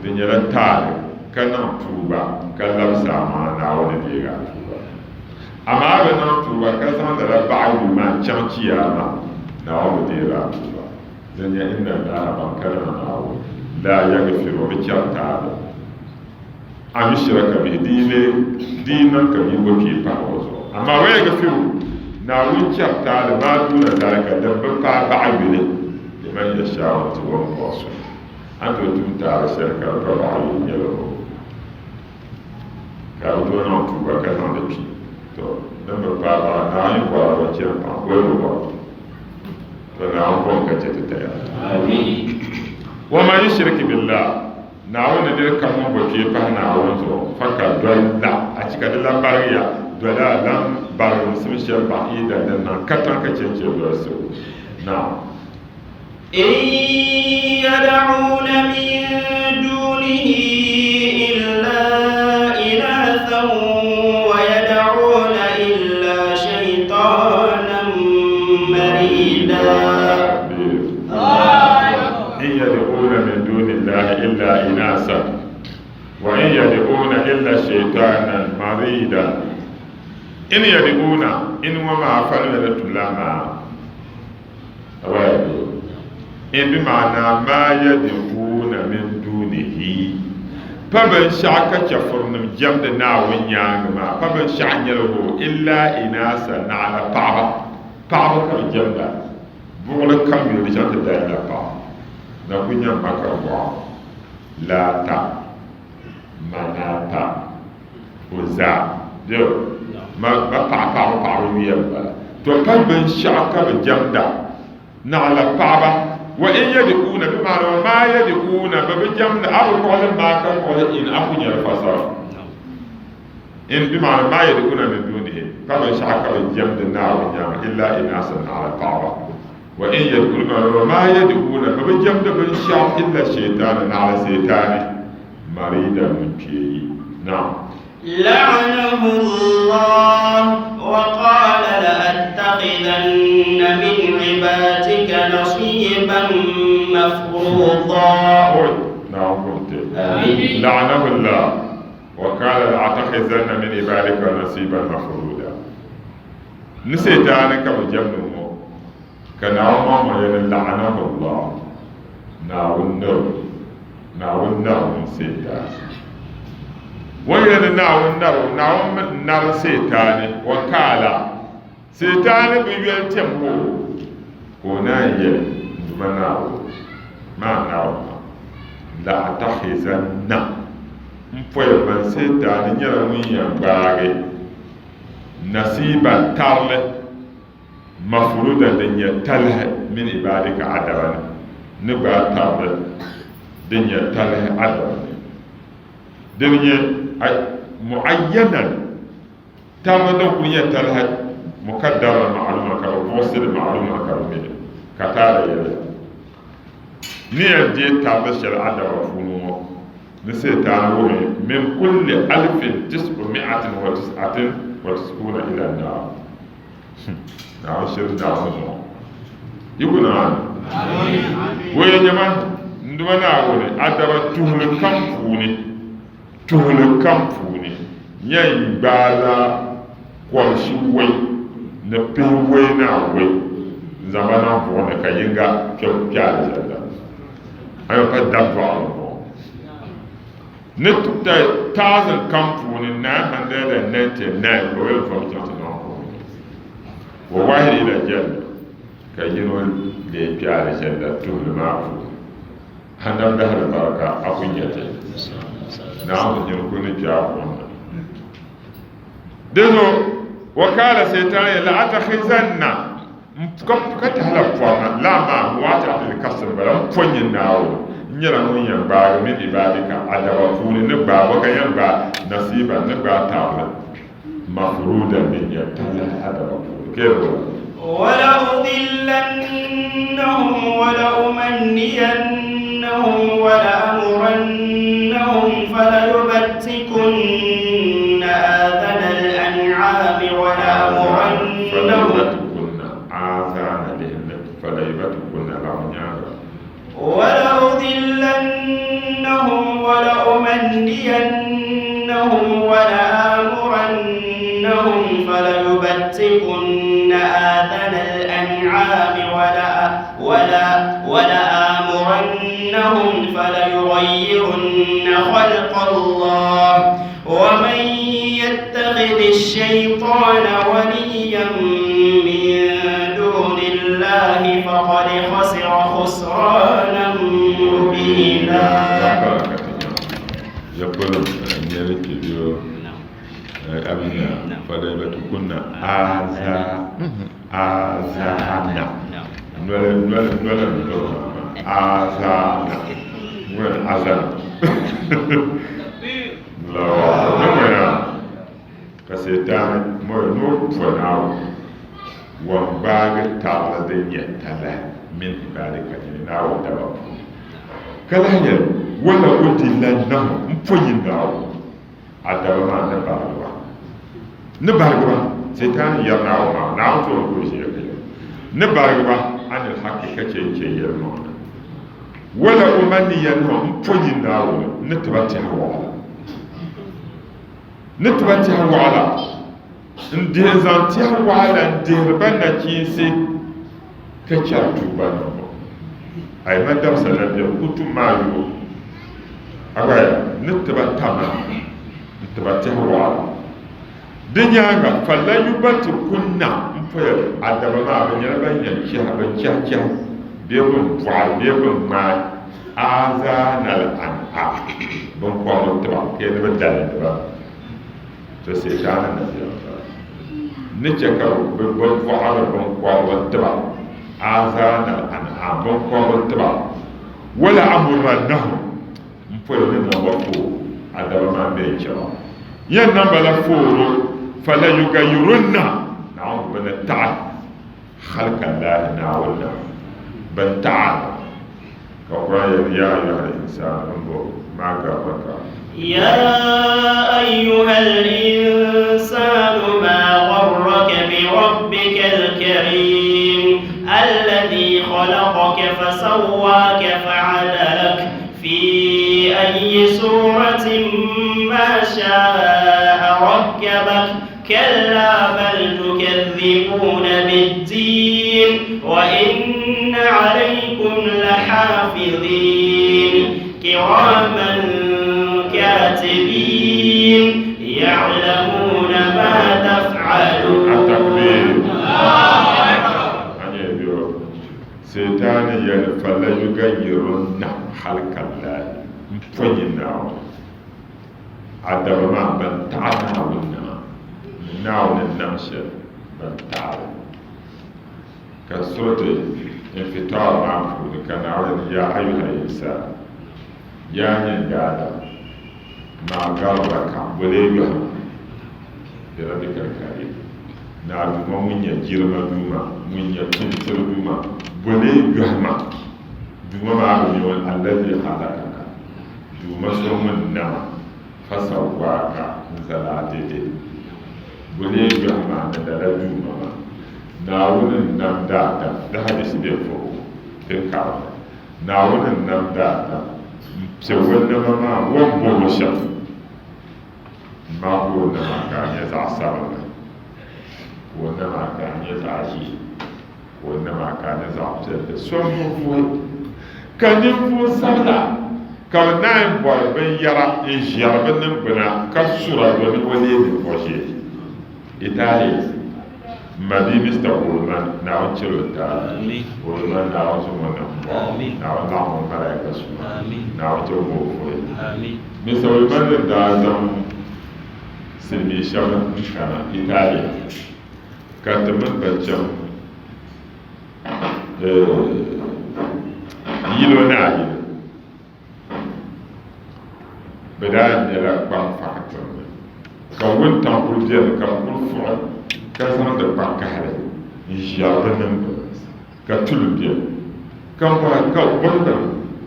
di nyɛla taali, ka niŋ tuuba ka labisi a maŋa Naawuni deeg a tuuba. Amaa a bi niŋ tuuba ka zaŋ lala baɣa yuli maa n-chaŋ Chiyaama, Naawuni bi deeri a tuuba. Din nyɛ inna Allaha ban kalima Naawuni laa yaghfiru o bi chɛri taali. An yushraka bihi di yi lee di yi niŋ ka bia bo kpee pahi o zuɣu. Amaa wa yaghfiru Naawuni chɛri taali maa duuna zalika din bi paai baɣa yuli liman yashaau n-ti o ni bɔri so. A ni tooi tum taali shɛli ka di pa baɣa yuli nyɛla o ka a bi tooi niŋ tuuba ka zaŋ li kpi. To din bi paai baɣa Naawuni yi bɔri a o chɛ m-paŋ o yi bi bɔri to Naawuni bom ka chɛ ti taya. Wa man yushrik billah Naawuni ni nir kam ŋun bo kpee pahi Naawuni zuɣu, faka dalla, achiika di lan barigiya dalalan bariginsim shɛli ba'iidan din niŋ katiŋ ka chɛnchɛ dolsigu. Naam. In yad'uuna min duunihi illa inathan wa yad'uuna illa shaytaanan mariida. In yad'uuna min duni llahi illa inasa wa in yad'uuna illa shaytanan marida. In yad'uuna in ŋɔ maa falimi ni tula maa in bi maana ma yad'uuna min dunihi pa binshɛɣu ka chɛfurinim jɛmdi Naawuni nyaaŋa maa pa binshɛɣu nyɛli hoo illa inasa naɣila paɣaba paɣaba ka bɛ jɛmda. Buɣili kam yuli di chaŋ ti dayila paɣa na ku nya Maka buɣa, Laata, Manata, Uzza, bɛ ma ba paɣa paɣaba paɣaba yuya m-bala. To pa binshɛɣu ka bɛ jɛmda naɣila paɣaba. Wa in yad'uuna bɛ maana wa maa yad'uuna bɛ bi jɛmda a bi kpuɣi li maa ka kpuɣi li in a ku nya di fasara. In bi maana maa yad'uuna min dunihi pa binshɛɣu ka bɛ jɛmdi Naawuni nyaaŋa illa inaasan naɣila paɣaba. Wa in yad'uuna bi maana wa maa yad'uuna bɛ bi jɛmdi binshɛɣu illa shaytaana naɣila Sitaani mariidan ŋun kpee yi. Naam. La'anahu Allah wa qaala la'attakhidhanna min ibadika nasiiban mafruuda. Naawuni kum ti. La'anahu Allah. Wa qala la'attakhizanna min ibadika nasiban mafruda. Ni Sitaani ka bɛ jɛmdi ŋɔ, ka Naawuni maŋmaŋ yɛli ni la'anahu Allah. Naawuni nari o, Naawuni nari ŋun Seetaani. O ni yɛli ni Naawuni nari o, Naawuni mi nari Seetaani, wa kaala, Seetaani bi yoli tɛmbu o, ka o naan yɛli, N Duuma Naawuni, maa Naawuni maa, la atakhizanna, m pɔya man Seetaani nyɛla ŋun yɛn gbaagi nasiiban tarili mafurudan din nyɛ talahi min ibadika adaba ni, ni gbaai tarili din nyɛ talahi adaba ni, din nyɛ mu'ayyanan tarili din kuli nyɛ talahi mukaddaran ma'luman ka bɛ buɣisi li ma'luman ka bɛ mi li, Kataada yɛliya, Ni yɛn deei tarili shɛli adaba puuni ŋɔ ni Sitaani wuhi min kulli alifin tis'u mi'atin wa tis'atin wa tis'una ila n-naar. Naawuni shiri Naawuni zuɣu yi ku niŋ ami. O yɛn nyɛma n Duuma Naawuni adaba tuhili kam puuni, tuhili kam puuni yɛn gbaala kɔbisi wei ni pihiwei ni awei n-zaŋ ba niŋ buɣim ni ka yiŋga kpɛbu kpe alizanda. A yɛn pa dabɔɣu ni bɔŋɔ. Ni thousand kam puuni 999 ka o yɛn vom chaŋ ti niŋ buɣim ni. Wa wahid ila janna ka yino lee kpe alizanda tuhili maa puuni. A nam dahiri barika a ku nya ti. Naawuni nyini kuli ni kpe a buɣim ni. Dinzuɣu wa kaala Satan ya la atakhizanna ka tahila pɔrina la maa waati abdul kasir bala n po nyin Naawuni n nyɛla ŋun yɛn gbaagi min ibadika a daba puuni ni gbaai bɔ ka yɛn gbaai nasiiban ni gbaai tabili mafruudan din nyɛ talahi a daba puuni ka yɛli wala. ولأضلنهم ولأمنينهم ولأمرنهم فليبتكن آذان الأنعام ولأمرنهم فليبتكن آذان فليبتكن لهم ولأضلنهم ولأمنينهم ولآمرنهم فليبتكن آذان الأنعام ولا ولا ولآمرنهم فليغيرن خلق الله ومن يتخذ الشيطان وليا من دون الله فقد خسر خسرانا مبينا. يقول كبير أبنا فليبتكن آذا آذانا نولا نولا نولا آذانا نولا آذانا Ka Sitaani mɔri ni o po Naawuni wan gbaagi tabili din nyɛ talahi mini ibadika nyini Naawuni daba puuni. Ka lahi yɛli, Wala udillannahum, m po nyin Naawuni a daba maa ni barigi ba. Ni barigi ba, Sitaani yɛri Naawuni maa, Naawuni tooni ka o ʒiya ka yɛli, Ni barigi ba anil haqqi ka chɛ n-chɛ yɛlimaŋli. Wala umanniyannahum, m po nyin Naawuni ni ti ba tɛha waɣila. Ni ti ba tɛha waɣila. N dihi zaŋ tɛha waɣila n-dihiri ba nachiinsi ka chɛri tuuba niŋbu. Ayima dabisa la bɛ ku tum maa yubu. A gba ya, ni ti ba tama n-ti ba tɛha waɣila. Di nyaaŋa, falayubatikunna, m poya a daba maa, bɛ nyɛla ban yɛn chɛhi, bɛn chɛhi chɛhi, bee bɛn bɔɣi, bee bɛn ŋmaai aazanal an'am, biŋkɔbiri tiba, ka yɛli ni bɛ dalindi ba. To Sitaani ni bɛ m-bala. N ni chɛ ka bɛ bɔɣiri biŋkɔbiri tiba aazanal an'am, biŋkɔbiri tiba, wala amurannahum, M poli ni niŋ ba fooro, a daba maa mi n-chɛ ba. Yɛn niŋ ba la fooro, falayugayirunna, Naawuni bɛ ni taɣi halikallahi, Naawuni na bɛ ni taɣi a. Ka Kur'an yɛli, Ya ayyuhal insaanu, m bo, maa garraka. Ya ayyuhal insaanu maa garraka bi rabbikal kariim alladhi khalaqaka fasawwaka fa'adalak في أي سورة ما شاء ركبك كلا بل تكذبون بالدين وإن عليكم لحافظين كراما كاتبين يعلمون ما تفعلون. التكبير. An yɛ biyo Sitaani yɛli falayugayyirunna halkallahi n pɔnyi Naawuni adaba maa ban taɣi Naawuni nama ni Naawuni nam shɛli ban taɣili ka surati Infitar maa puuni ka Naawuni ni ya ayyuhal insan yaa nyin daadam maa garraka bole yɔhima bi rabbikal karim Naa Duuma ŋun nyɛ jilima Duuma, ŋun nyɛ pintiri Duuma, bole yɔhima Duuma maa bi mi o allazi khalaqaka, Duuma so ŋun nam a, fasawwaaka n-zal a dede. Bole yɔhima ni lala Duuma maa. Naawuni n-nam daadam, di hadisi be vuhibu din karim ni. Naawuni n-nam daadam m-piɛ o nama maa o ni bɔri o shɛm. Maa ka o nama ka a nyɛ zaɣ sabinli, ka o nama ka a nyɛ zaɣ ʒiɛ, ka o nama ka a nyɛ zaɣ piɛlli. So n-vuhi ka ninvuɣ sabila ka bɛ naan bɔri binyɛra n-ʒiɛri bɛ niŋgbuna ka sura domi o leei ninvuɣ ʒiɛ. Italy m ma bia Mister Oldman, Naawuni chɛl o taali. Oldman, Naawuni zaŋ o niŋ bɔɣu. Naawuni laɣim o malaika suma. Naawuni chɛ ka o vuhi. Mister Oldman ni daa zaŋ silimiin shɛba n-kana Italy ka ti mini ba chaŋ yilo ni a yili. Bɛ daa nyɛla kpaŋ fakitiri ni, ka wuntaŋ kul beni ka bɛ kul fuɣi ka zaŋdi kpakahili n-ʒiɛri bɛ niŋgbuna, ka tulim beni. Ka bɔhi ka bɔri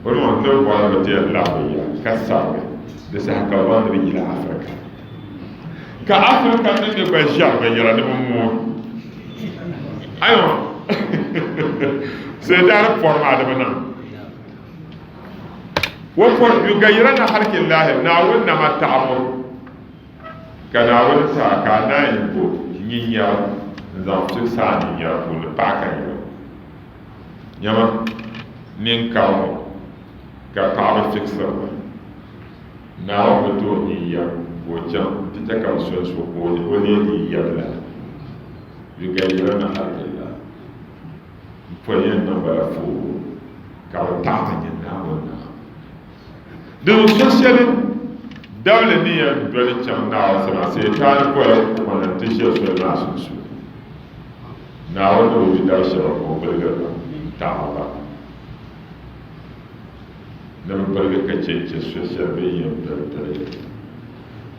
o ni ŋɔ ni bɔri bɛ ti yɛn labi bɛ ya ka sabigi, di saha ka bɛ baŋ ni bɛ yila Africa. Ka Africa nim mi gba ʒiɛri binyɛra ni bɛ mooi. Ayo! Seetaani pɔri maa di bi niŋ. O pɔri yugayirana halkillahi Naawuni nama taɣibu ka Naawuni ti a ka a naan yi bo nyinyɛri n-zaŋ fiɣisi a nyinyɛri puuni paɣa ka nyɛ o. Nyama, ninkari ŋɔ ka paɣaba fiɣisiri ba. Naawuni bi ti o nyinyɛri ka o chaŋ nti chɛ ka bɛ sonsi o ka o leei nyinyɛri lana. Yugayirana halkillahi. M pɔi yɛn niŋ ba la foobu ka bɛ taɣi ti nyɛ Naawuni naa. Di ni so shɛli dabili ni yɛn doli chaŋ Naawuni sani maa, Sitaani pɔla kuɣa na nti ʒe soli maa sunsuuni. Naawuni ni bi yu dab shɛba ka o biligiri ba n-taɣiri ba ni bɛ biligi ka chɛ n-chɛ so shɛli bɛ ni yɛn doli tiligi.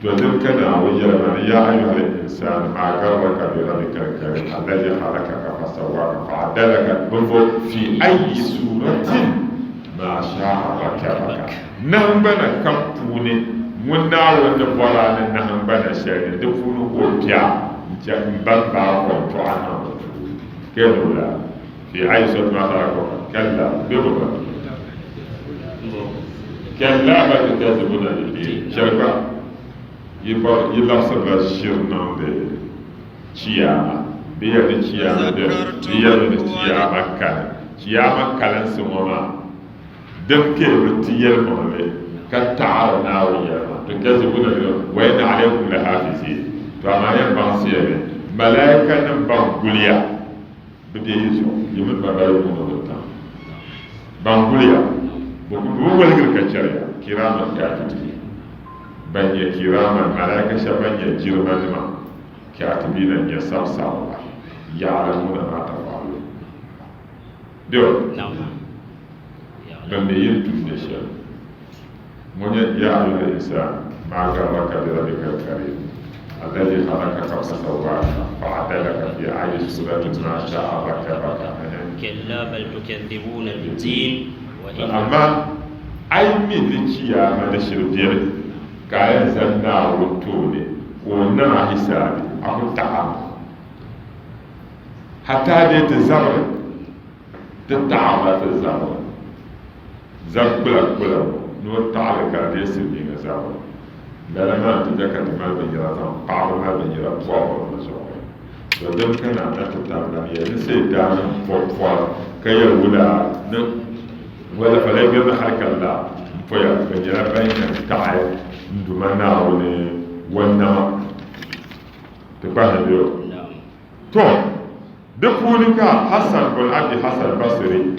To din ka Naawuni yɛli ma ni, Yaa ayyuhal insaanu maa garraka bi rabbikal karim allazi khalaqaka fasawwaka fa'adalaka binvo fi ayyi suratin maa sha'a rakabaka. Nahingbana kam puuni ŋun Naawuni ni bɔri a ni nahingbana shɛli ni di puuni ka o kpe a n-chɛ m-ba m-baai kɔntɔɣa niŋ di puuni. Kɛlula fi ayyi suratin maa sha'a rakabaka kalla bɛ bi ba. Kalla bal tukazibuna bid-din, chɛli gba yi bɔri yi labisirila ʒiri niŋdi chiyaama, bɛ yɛli ni chiyaama beni, bɛ yɛlimi ni chiyaama kani. Chiyaama kalinsi ŋɔ maa din ka bi ti yɛlimaŋli ka taɣiri Naawuni yɛlima, tukazibuna bid-din, wa inna alaykum lahafizin, to amaa yɛn baŋsiya ni malaaikanim ban guliya Bɛ be yi zuɣu, yi mini ba balibu ŋɔ bi tam. Ban guliya, bɛ ku bi waligiri ka chɛri ya, kiraaman kaatibin, ban nyɛ kiraaman, malaika shɛba ban nyɛ jirimanima, kaatibiina n-nyɛ sabisabiriba, ya'lamuuna maa taf'aluun. Bɛ ban mi yi ni tumdi shɛli. Ŋɔ nyɛ, Ya ayyuhal insaan, maa garraka bi rabbikal karim, allazi khalaqaka fasawwaka fa'adalaka fi ayyi suratin ma sha'a rakkabaka. Kalla bal tukadhibuna bid-din wa inna. Amaa a yi mi ni chiyaama ni shiri beni, ka a yɛn zani Naawuni tooni ka o niŋ a hisaabi, a ku taɣ a maŋa. Hataa dee ti zabiri ti taɣirila ti zabiri zab kpula kpula ŋɔ ni o taɣili ka di leei silimiinga zabiri. Lala maa nti chɛ ka ti mali binyɛra zaŋ paɣiba mali binyɛra pɔbiri bɛ zuɣuri. To din ka na na ti tabila mi ya ni Seetaan m-pɔbi pɔri ka yɛli wula ni. Wala fala yugayyirna khalqa Allah n poya bɛ nyɛla ban yɛn taɣi n Duuma Naawuni o nama. Ti kpahi bɛ o. To, di puuni ka Hassan bun Abi Hassan Basri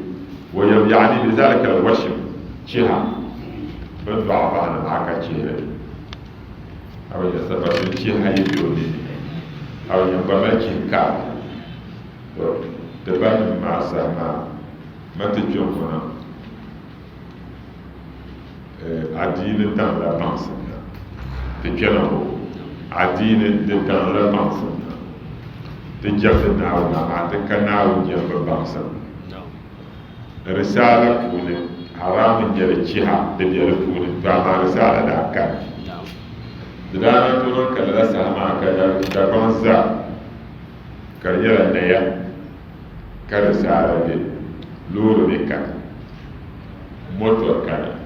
wa yam yaani bi zalika al-washim chiha bɛ ni dɔɣi baɣa ni maa ka chihili. A bi nya sabati chiha yi be o nini a bi nya gba mali chihi kaari. To, ti ba nim maa saha maa ma ti kpe ŋuna adiini daŋla baŋsim na. Ti kpɛna ŋɔ adiini di daŋla baŋsim na. Ti jɛmdi Naawuni amaa ti ka Naawuni jɛmbu baŋsim. Risaala puuni haram n-nyɛ li chiha di be di puuni to amaa risaala daa kani. Di daa na tooi niŋ ka lala saha maa ka Dagbaŋ zaa ka di nyɛla naya ka risaala be, loori mi kani, moto kani,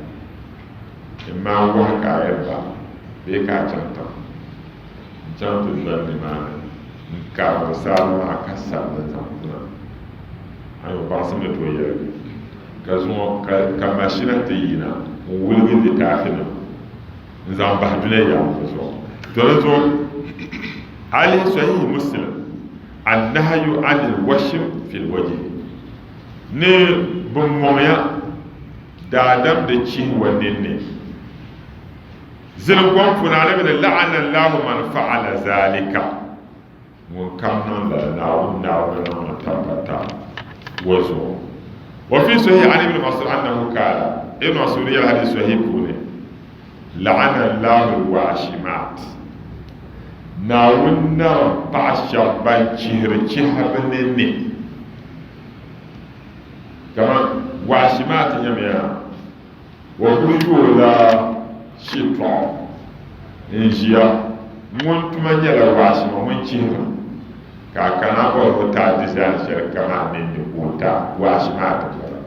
m-maa wahi ka a yɛn ba bee ka a chaŋ tiŋ n-chaŋ ti zɔni nimaani n-kari risaala maa ka sabi li zaŋ kuna. A ni baŋsim ni tooi yɛligi ka zuŋɔ ka mashina ti yina n-wuligi litaafinima n-zaŋ bahi dunia yaɣili zuɣu. To di zuɣu a lihi Sahihi Muslim, An-nahyu anil washim fil wajhi, ni bɛ mɔŋya daadam di chihi wa ninni. Ziligɔŋ puuni Anabi ni la'ana Allahu man fa'ala zalika, ŋun kam niŋ lala Naawuni Naawuni niŋ o tabbata o zuɣu. Wa fi sahih an Ibn Mas'ud annahu kaala, Ibn Mas'ud yɛli hadith sahih puuni, La'ana Allahu al-washimat, Naawuni narim paɣa shɛba ban chihiri chiha bɛ ninni. Kaman washimat nyamiya, o kuli yoola shitɔɣu n-ʒiya, ŋun tuma nyɛla waashima ŋun chihira, ka a kana bɔri o ti a dizaani shɛli kaman ninni ka o ti a, waashimaat m-bala.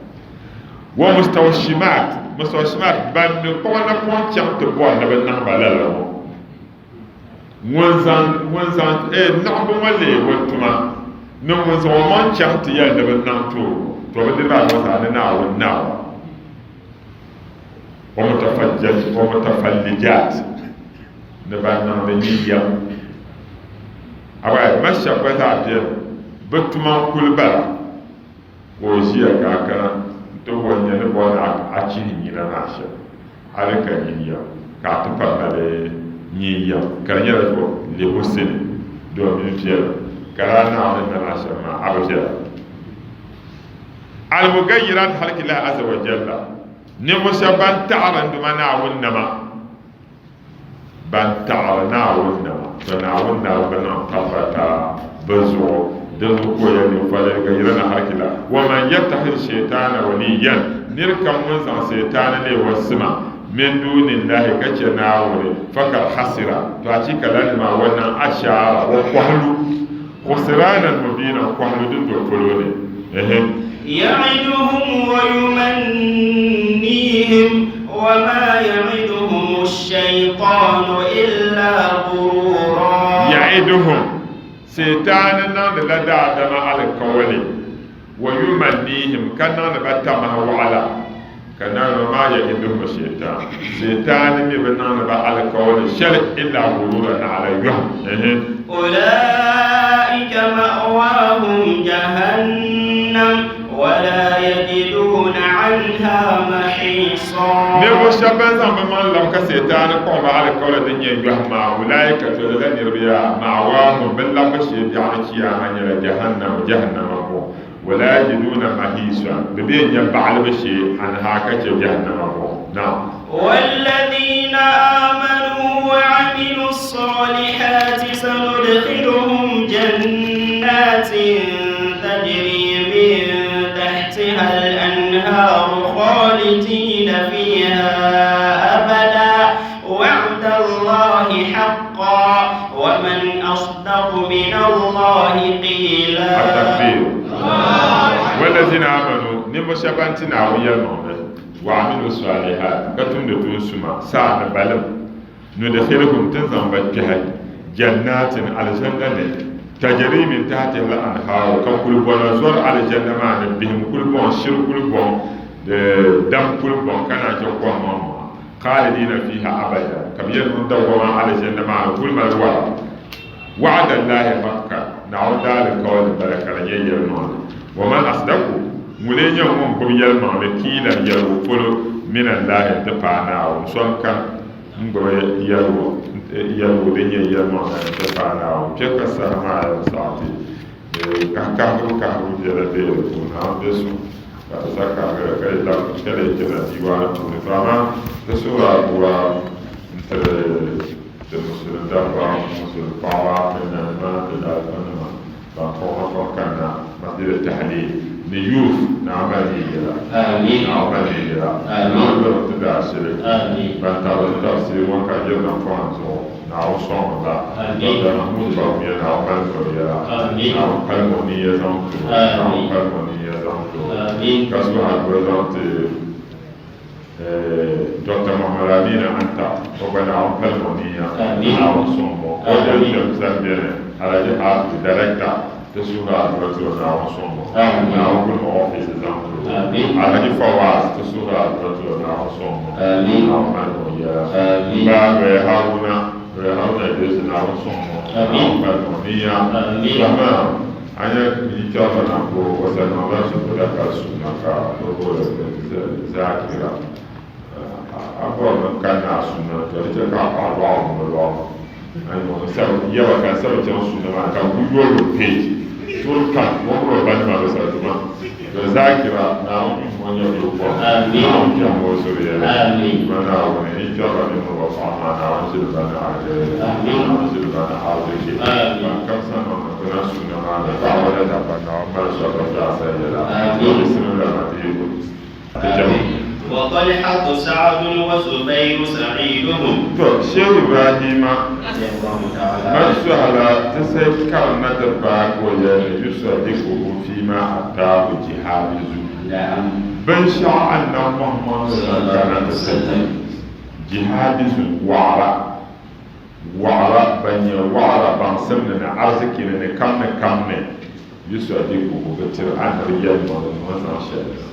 Wa mustawshimaat, mustawshimaat, ban ni kpuɣi napɔŋ chaŋ ti bɔri ni bɛ niŋ ba lala ŋɔ, ŋun zaŋ ŋun zaŋ eh, niɣibu ŋɔ leei o tuma, ni ŋun zaŋ o maŋ chaŋ ti yɛli ni bɛ niŋ ti o, to bɛ niriba ayi ŋɔ zaa ni Naawuni nawa. Wa mutafallijaat, ni ban niŋdi nyinyam. Abai, ma shɛba gba zaa beni, bɛ tuma n-kuli bala. Ka o ʒiya ka a kana nti bɔri nya ni bɔri ni a chihi nyina maa shɛm, a di ka nyinyam ka a ti pa mali nyinyam ka di nyɛla zuɣu lebu sini domin viɛla ka lala Naawuni ni nam a shɛm maa a bi viɛla. Al-mugayyirat halqillahi azza wa jalla, ninvuɣ shɛba ban taɣiri n Duuma Naawuni nama. Ban taɣiri Naawuni nama, to Naawuni daa bi niŋ tabbata bɛ zuɣu. Dinzuɣu ka o yɛli, Falayughayyirana halqillah, wa man yattakhidh shaytana waliyyan, nir kam ŋun zaŋ Sitaani leei o sima, min duunillahi, ka chɛ Naawuni, fakad khasira, to achiika lala maa o niŋ ashaara, o kɔhilu, khusranan mubiinan, kɔhilu din do polo ni. Ehe. Ya'iduhum wa yumannihim wa ma ya'iduhum ash-shaytanu illa ghurura. Ya'iduhum, Sitaani niŋdi la daadama alikawali, wa yumannihim, ka niŋdi ba tamaha waɣila, ka naai wa ma ya'iduhum ash-shaytan, Sitaani mi bi niŋdi ba alikawali shɛli illa ghurura naɣila yɔhim. Ehe. Ulaika ma'wahum jahannam wa la yajiduna anha mahisa. Ninvuɣ shɛba ban zaŋ bɛ maŋ labi ka Sitaani kpuɣi ba alikawli din nyɛ yɔhim maa, ulaika, to lala niriba yaa, ma'wahum, bɛ labbu shee biɛɣuni Chiyaama nyɛla jahannam, jahannama buɣim. Wa la yajiduna mahisa, bɛ bee nya baɣilibu shee anha ka chɛ jahannama buɣim. Naam. Walladhina amanu wa amilu ssalihati sanudkhiluhum jannatin tajri min tahtiha al-anharu khalidina fiha abada wa'da Allahi haqqan wa man asdaqu min Allahi qila. At-takbir. Walladhina amanu, ninvuɣ shɛba ban ti Naawuni yɛlimaŋli, wa amilu salihat, ka tumdi tuun suma, saa ni balim, nudkhiluhum, ti ni zaŋ ba kpɛhi, jannatin, alizanda ni, tajri min tahtiha al-anhaaru, ka kulibɔna zɔri alizanda maa ni, bihim kulibɔŋ, shiri kulibɔŋ. Di dam kulibɔŋ ka naan chɛ kom maŋmaŋa, khaalidiina fiiha abada, ka bɛ yɛn niŋ dawwama Alizanda maa ni kuli mali wara. Wa'ada Allaahi haqqan, Naawuni daalikauli m-bala ka di nyɛ yɛlimaŋli. Wa man asdaqu, ŋun lee nyɛ ŋun gbubi yɛlimaŋli kiilan yɛligu polo min Allaahi n-ti paai Naawuni, so n-kani n-gbubi yɛligu din nyɛ yɛlimaŋli n-ti paai Naawuni. Kpe ka saha maa yɛn saɣi ti kahigahigu kahigu biɛla be di puuni, Naawuni be suŋ. Ka di sa kahigiri ka yi labi ka lee chana diiwaani puuni. To amaa ti suhiri aduwa n-tiri ti musulim dabba, musulim paɣaba ni nanima ni daalifanima ban kpuɣi ma kpuɣi kanna Masjid Tahleel ni youth Naawuni mali yi yɛla. Naawuni mali yi yɛla. Naawuni lɔri ti daashili. Ban tabiri ti tafsiri ŋɔ ka yirina pɔhim zuɣu Naawuni sɔŋmi ba. Dr. Mahmood Bawumia Naawuni mali tɔbu yɛla. Naawuni palimi o niiya zaŋ ti o. Naawuni palimi o niiya zaŋ ti o. Ka suhi aduwa zaŋ ti Dr. Muhammad Amina Anta o gba Naawuni palimi o niiya. Naawuni sɔŋmi o. O dan kpɛm sani beni Alhaji Hafiz Director ti suhiri aduwa ti o Naawuni sɔŋmi o. Naawuni gulimi office zaŋ ti o. Alhaji Fawaz ti suhiri aduwa ti o Naawuni sɔŋmi o. Naawuni malimi o yɛla. M ba Lɔya Haruna Lɔya Haruna Idris Naawuni sɔŋmi o. Naawuni malimi o niiya. Rahman a nya yi chaɣisa na ka o salimaŋ lan su o daka suuna ka o booli Zakira. A bɔri ni ka naa suuna to di chɛ ka a paɣa lɔɣu ni o lɔɣu. Yaba ka n sabi chaŋ suuna maa ka ku yoli o page turi kam o mini o ba nima bi sabi tuma. To Zakira Naawuni yuum o nyɛvili kom Naawuni kpɛhim o zuriyali ma Naawuni yi kpɛrila mini o ba paɣa maa Naawuni ʒili ba ni alheri Naawuni ʒili ba ni arziki ban kam sa niŋ ni bina suuna maa ni paɣaba ni dabba Naawuni mali sɔrili zaasa yɛla to bisimila madiibu ti chɛmi. وطلحة سعد وزبير سعيدهم. To Shehu Ibrahima man suhala ti sai karim na ti paai ka o yɛli ni yusaddiquhu fima ataahu jihaabizu binshɛɣu Annabi Muhammad ni zaŋ kana ti ti jihaabizu waɣira waɣira ban nyɛ waɣira baŋsim ni ni arziki ni ni kam ni kam ni Yusaddiquhu bɛ tiri Annabi yɛlimaŋli ni o ni zaŋ shɛli na.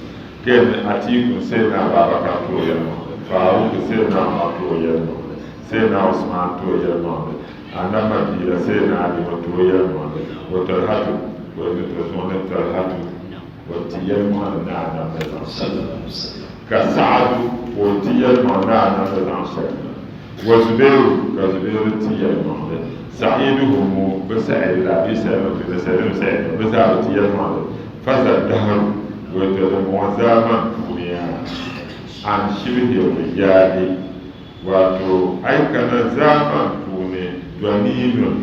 Ka yɛli ni Atiku Sayyidina Abubakar ti o yɛlimaŋli, Faruku Sayyidina Umar ti o yɛlimaŋli, Sayyidina Usman ti o yɛlimaŋli, Annabi mabia Sayyidina Ali o ti o yɛlimaŋli, o Talhatu o ni ti o ni Talhatu o ti yɛlimaŋli ni Annabi ni zaŋ shɛli na. Ka Sa'adu ka o ti yɛlimaŋli ni Annabi ni zaŋ shɛli na. Wa Zubairu ka Zubairu ti yɛlimaŋli, Sa'iduhumu bɛ Sa'id la bee Sa'idu bɛ Sa'idu Sa'idu bɛ zaa bɛ ti yɛlimaŋli, Faza dahru wato di muɣi zaamani puuni yaa an shibhi rijaali wato a yi kana zaamani puuni dɔniinun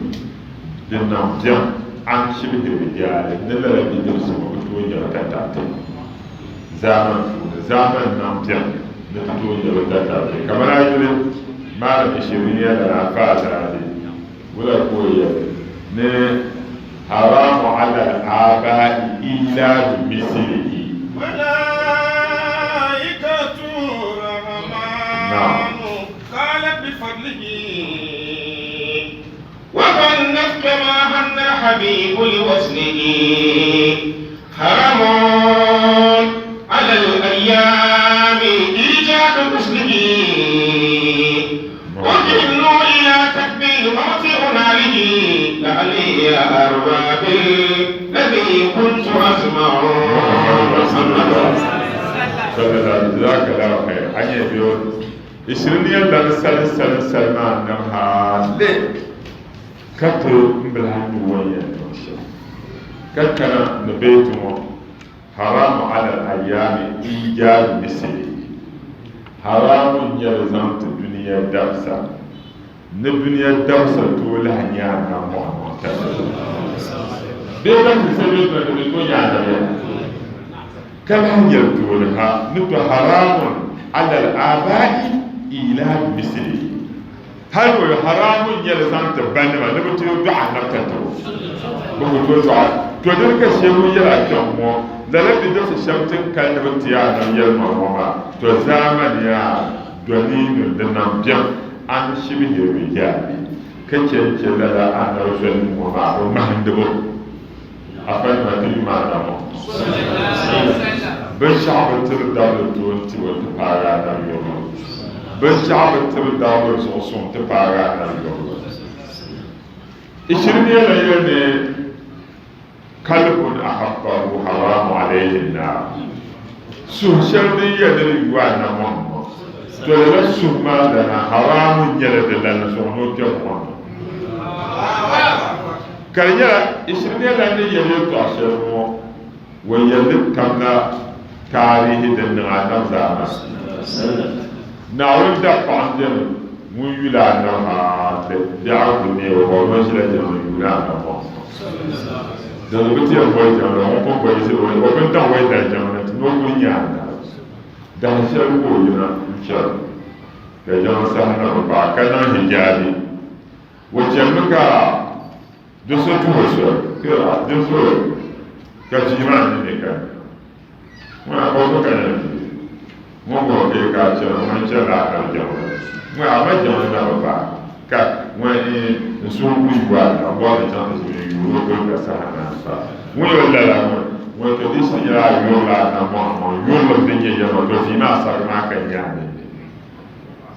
di niŋ biɛŋ an shibhi rijaali ni lala bidibisi ŋɔ bi tooi nyɛ bɛ tatabo zaamani puuni zaamani niŋ biɛŋ ni ti tooi nyɛ bɛ tatabo kamani a yuli Maalim Ishiriya lala Alfazazi wula ka o yɛli ni haramu ala al-aba'i illa bi mislihi. Malaikatu rahmanu qalat bi fadlihi wa ghannat kama ghanna al-habibu li waslihi haramun ala al-ayyami ijadu mislihi وجئنا إلى تكبير موت هناله لعلي أرضى بالذي كنت أسمع. جزاك الله خير. An yɛ biyo ishirin yɛn lan sali sali sali maa niŋ hali ka ti n bi lahi mi o ni yɛn niŋ shɛm ka kana ni beeti ŋɔ Haramu ala al-ayyaami iijaadu mislihi, Haramu n-nyɛ li zaŋ ti dunia dabisa, ni dunia dabisa tooi lahi nyɛ Annabi Muhammad tali. Bee dabisa shɛli bɛ ni tooi nyɛ Annabi ya? Ka lahi yɛli tooni ha ni to haramun ala al-aaba'i iilaadu mislihi, Hali o haramu n-nyɛ li zaŋ ti banima ni bɛ ti dɔɣi Annabi tatabo. Bɛ ku tooi dɔɣi. To dini ka Shehu yɛl a kpiɔŋ ŋɔ, lala bidibisi shɛm ti ni kali ni bɛ ti a Annabi yɛlimaŋ ŋɔ maa, to zaamani a dɔniinun di niŋ biɛŋ an shibhi rijaali, ka chɛ n-chɛ lala Annabi zɔnim ŋɔ maa bɛ ŋmahindibu. Afa nima ti yuma Annabi Muhammad. Binshɛɣu bi tiri dabili tooi n-ti o nti paagi Anabi yɔbu. Binshɛɣu bi tiri dabili zuɣusuŋ nti paagi Anabi yɔbu. Ishirimiya la yɛli ni kalbun ahabbahu haramu alayhi n-naar. Suhu shɛli din yɛli ni di yu Anabi Muhammad, to lala suhu maa lana haramu n-nyɛli di lana zuɣu ni o kpe buɣim ni. Ka di nyɛla Ishirimiya la ni yɛli yɛltɔɣa shɛli ŋɔ O yɛlli tamla taarihi din niŋ Annabi zaamani. Naawuni dapaɣa m-beni ŋun yuli Annabi hali biɛɣu ku neei o ka o noo ʒila jiŋli n-yuuni Annabi Muhammad. Dinzuɣu bɛ ti yɛn boli jiŋli ŋun pun bɔyisi o o bini daŋ o yi dali jiŋli ni ti ni o kuli nya Annabi. Dahin shɛli ka o yina n-chani ka jiŋli saha na bi paai ka niŋ hijaabi. O chanimi ka Do so tuhi o soli, kira, din so ka bia maa nini ka ŋun a ka o ka nyɛ bia ŋun bɔri ka yi ka a chana ŋun n-chani la a kali jiŋli ŋun a ma jiŋli na bi paai ka ŋun n suhu kuli yu a na bɔri ni chaŋ ti ʒini n-yuuri o kuli ka saha naan paai ŋun yo lala ŋun ŋun to di shiri nyɛla a yurila a namɔɣu ŋun yurilim din nyɛ yɛlima to bia maa sarigi maa ka nya a nini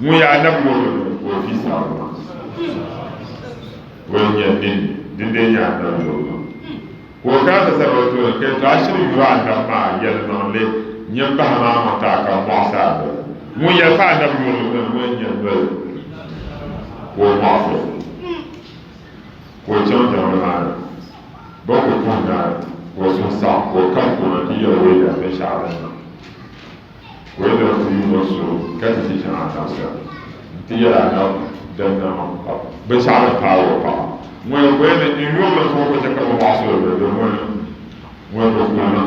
ŋun yaa nabi yurilim ka o vi sarigi maa. O yi nya ninni, dindee nyɛ Annabi yurilim. Ka o kana ti sani o tooni, ka yɛli, To a shiri yuri Annabi maa yɛlimaŋli, nyini bahi maa ŋɔ ti a ka mɔɣisi a noli. Ŋun yɛli ka Annabi yurilim ni ŋun nya noli ka o mɔɣisi o, ka o chaŋ jiŋli maa ni. Bɛ ku puhi naai, ka o suhu saɣim, ka o kam ka o na ti yɛli o yi daa binshɛɣu din niŋ. Ka o yi daa ti yuun o suhu ka ti ʒi chaŋ Annabi sani nti yɛli Annabi din niŋ binshɛɣu din paagi o paɣa ŋun yɛn goya ni n yurilim zuɣu ka chɛ ka bɛ mɔɣisi o luɣili din ŋuni ŋun bi kulina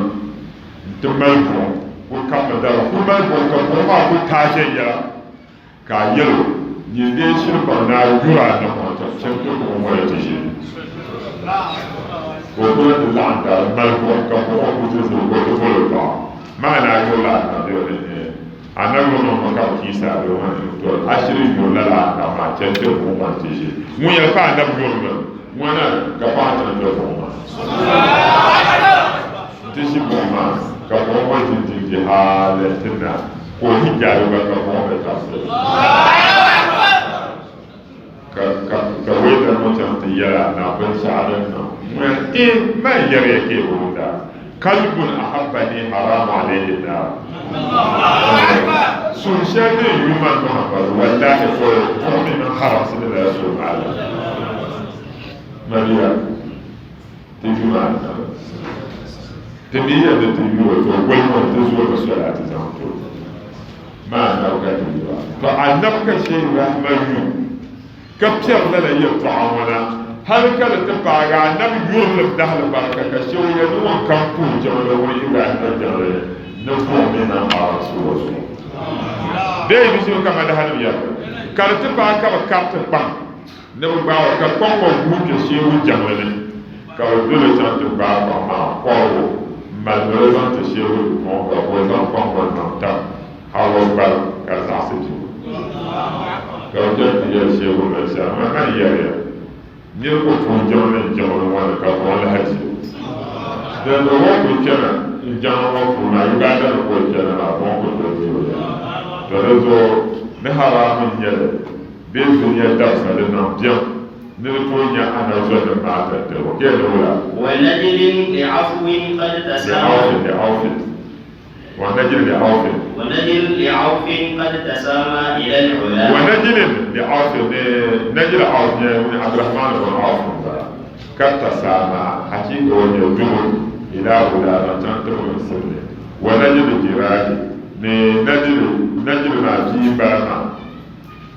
nti mali buɣim kuli kammi dari kuli mali buɣim ka buɣim maa kuli taai viɛnyɛla ka a yɛl o, Nyin dee shiri baŋ ni a yuri a naŋ ŋɔ tɔbu cham ti buɣim ŋɔ ni ti ʒini. Ka o kuli ti laɣim dari mali buɣim ka buɣim ŋɔ kuli ti zili ka o ti bol o paɣa maa ni a yurila a naŋ bee o ni ee a na yuri niŋ ma ka bɛ kiisi a bee o ni tɔ a shiri yuri lala a naŋ maa cham ti buɣim ŋɔ ni ti ʒini. Ŋun yɛli ka a nabi yurimi ŋɔ na ka paɣa chaŋ kpe buɣim maa nti ʒi buɣim maa ka buɣim ŋɔ dindindi hali ti naai. Ka o hijaari gba ka buɣim bi tabisi li. Ka ka ka weeta ŋɔ chaŋ ti yɛli a naa binshɛɣu din niŋ. Ŋun e man yɛri ya ka yi bi wumda. Kalbun ahabbani haramu alayhi naar. Suhu shɛli din yu man Muhammadu wallahi ko buɣim mi niŋ haramsi ni lala suhu maa la. Maliya. Ti yu a nam. Ti mi yɛn ni ti yu o, to goli ŋɔ ti zooi mi soli a ti zaŋ ti o. Maa anabi ka ti yu a. To anabi ka Sheikh Ibrahima yu ka piɛri lala yɛltɔɣa ŋɔ na hali ka di ti paagi anabi yurilim dahili barika ka Shehu yɛli ni ŋun kam puhi jiŋli ŋun Ibrahima jiŋli ni buɣim mi niŋ haramsi o zuɣu. Bee yi bi ʒimi kaman dahanim yɛrili ka di ti paagi ka bɛ kariti kpaŋ. Ni bɛ gbaag o, ka kpaŋ ŋɔ guui kpe Shehu jiŋli ni, ka bɛ dol o chaŋ ti gbaai kpaŋ maa kɔrig o m-mali ni o zaŋ ti Shehu bipuɣiŋga ka o zaŋ kpaŋ ŋɔ niŋ tam Hawa gbali ka di zaɣisi dibu. Ka bɛ chaŋ ti yɛli Shehu binshɛɣu, ŋɔ ka n yɛri ya, nir ku puhi jiŋli n-jiŋli ŋɔ ni ka buɣim lahi di o. Dinzuɣu o kul kpɛna n-jiŋli ŋɔ puuni maa, Uganda ni ka o kpɛna maa, buɣim ku tooi di o yaha. To di zuɣu ni haraam n-nyɛ li. Bee dunia dabisa di niŋ biɛm ni di tooi nya anabi zɔnim maa tatabo, ka yɛli wula? Wa najlin li'afwin qad tasama. Li'awfin, li'awfin. Wa najlin li'awfin. Wa najlin li'awfin qad tasama ila al-ula. Wa najlin li'awfin ni najli Awf nyɛla ŋun Abdurrahman ibn Awf m-bala. Qad tasama hakiika o nyɛ dubu ila ula zaŋ chaŋ tibigimsim ni. Wa najli jirahi ni najli najli maa bia m-bala maa.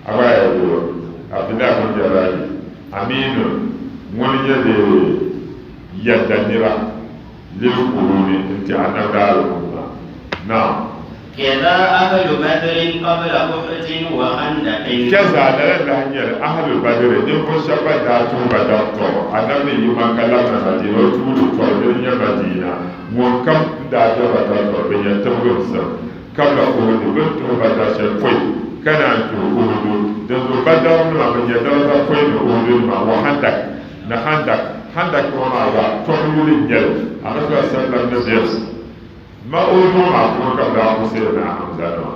Abaya doo, Abdullah bin Jarahi, Aminu, ŋuni nyɛ bɛ yɛdda nira lil quruni n-ti Anabi daalihumma. Naam. Kaza ahlu badrin qabla Uhudin wa khandaqin. Kaza lala n-lahi nyɛli ahlu badri ninvuɣ shɛba ban daa tuhi Badar tɔbu, Anabi ni yi Makka labina Madina o tuuli tɔbu dini nyɛ Madina, ŋun kam n-daa be Badar tɔbu bɛ nya tibigimsim. Kabla Uhudu, bɛ ni tuhi Badar shɛli pɔi ka naan tuhi Uhudu. Dinzuɣu Badarnima bɛ nya daraza pɔi ni Uhudunima, wa Handak, ni Handak. Handak ŋɔ maa gba, tɔbu yuli n-nyɛ li. Anabi sallallahu alaihi wasallam ni bɛ. Ma o duɣu maa puuni ka bɛ daa ku Sayyidina Hamza nima.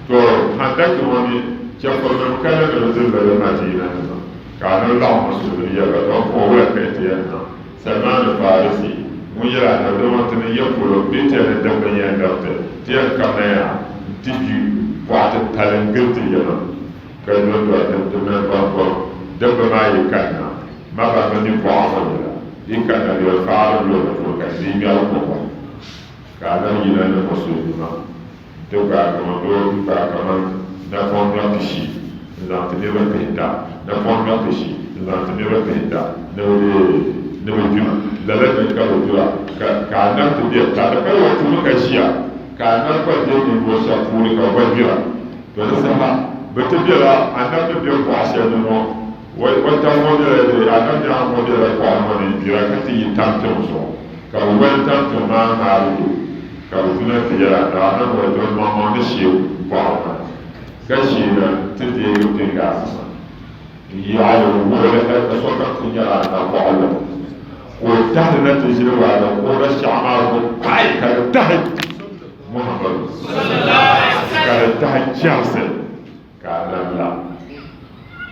To Handaki ŋɔ mi, chɛfurinim kanna ni bɛ ti liri Madiina nima, ka Anabi laɣim Musulimi yɛli ba, Tɔ m puhi wula ka yi ti yɛn niŋ? Salman Farisi ŋun yɛli Anabi dama ti ni ya polo bee ti yɛn ni dim bin yɛn liri ti, ti yɛn kamina ya nti gbi kuɣa ti pali n-gili ti yiŋa, ka dondo a dim di mini bɔribɔri dimba maa yi kanna, ma ba mi ni kuɣa ŋɔ yɛla, di yi kanna di yɛn faari lu di puuni ka di ŋmɛri kuɣa. Ka Anabi yina ni Musulima nti gbaai kaman doo n-gbaai kaman napɔŋ nɔhi pishi n-zaŋ ti niriba pihita, napɔŋ nɔhi pishi n-zaŋ ti niriba pihita ni bɛ deei ni bɛ gbima. Lala mi ka bɛ dura ka ka Anabi ti be ka di pali o tuumi ka ʒiya ka Anabi gba be ninvuɣ shɛba puuni ka bɛ gba gbira. To di saha bɛ ti bela Anabi ni be bɔɣ shɛli ni ŋɔ O tam ŋɔ bela bee Anabi nyaŋ ŋɔ bela bɔɣili ŋɔ ni n-gbira ka ti yi tampiŋ zuɣu. Ka bɛ wali tampiŋ maa ŋmaari lu, ka bɛ duna ti yɛli a, Daa niŋ wali ti bi maŋmaŋ ni shee bɔɣili maa, ka ʒeena ti deegi pingaasi maa n-yaɣi li n-wuɣi li hal ka sokam ti nyari a nabɔɣili. Ka o tahi li na ti ʒili waana ka o na shɛɣu maa zuɣu pahi ka di tahi Muhammadu, ka di tahi chɛrisi. Ka a nam la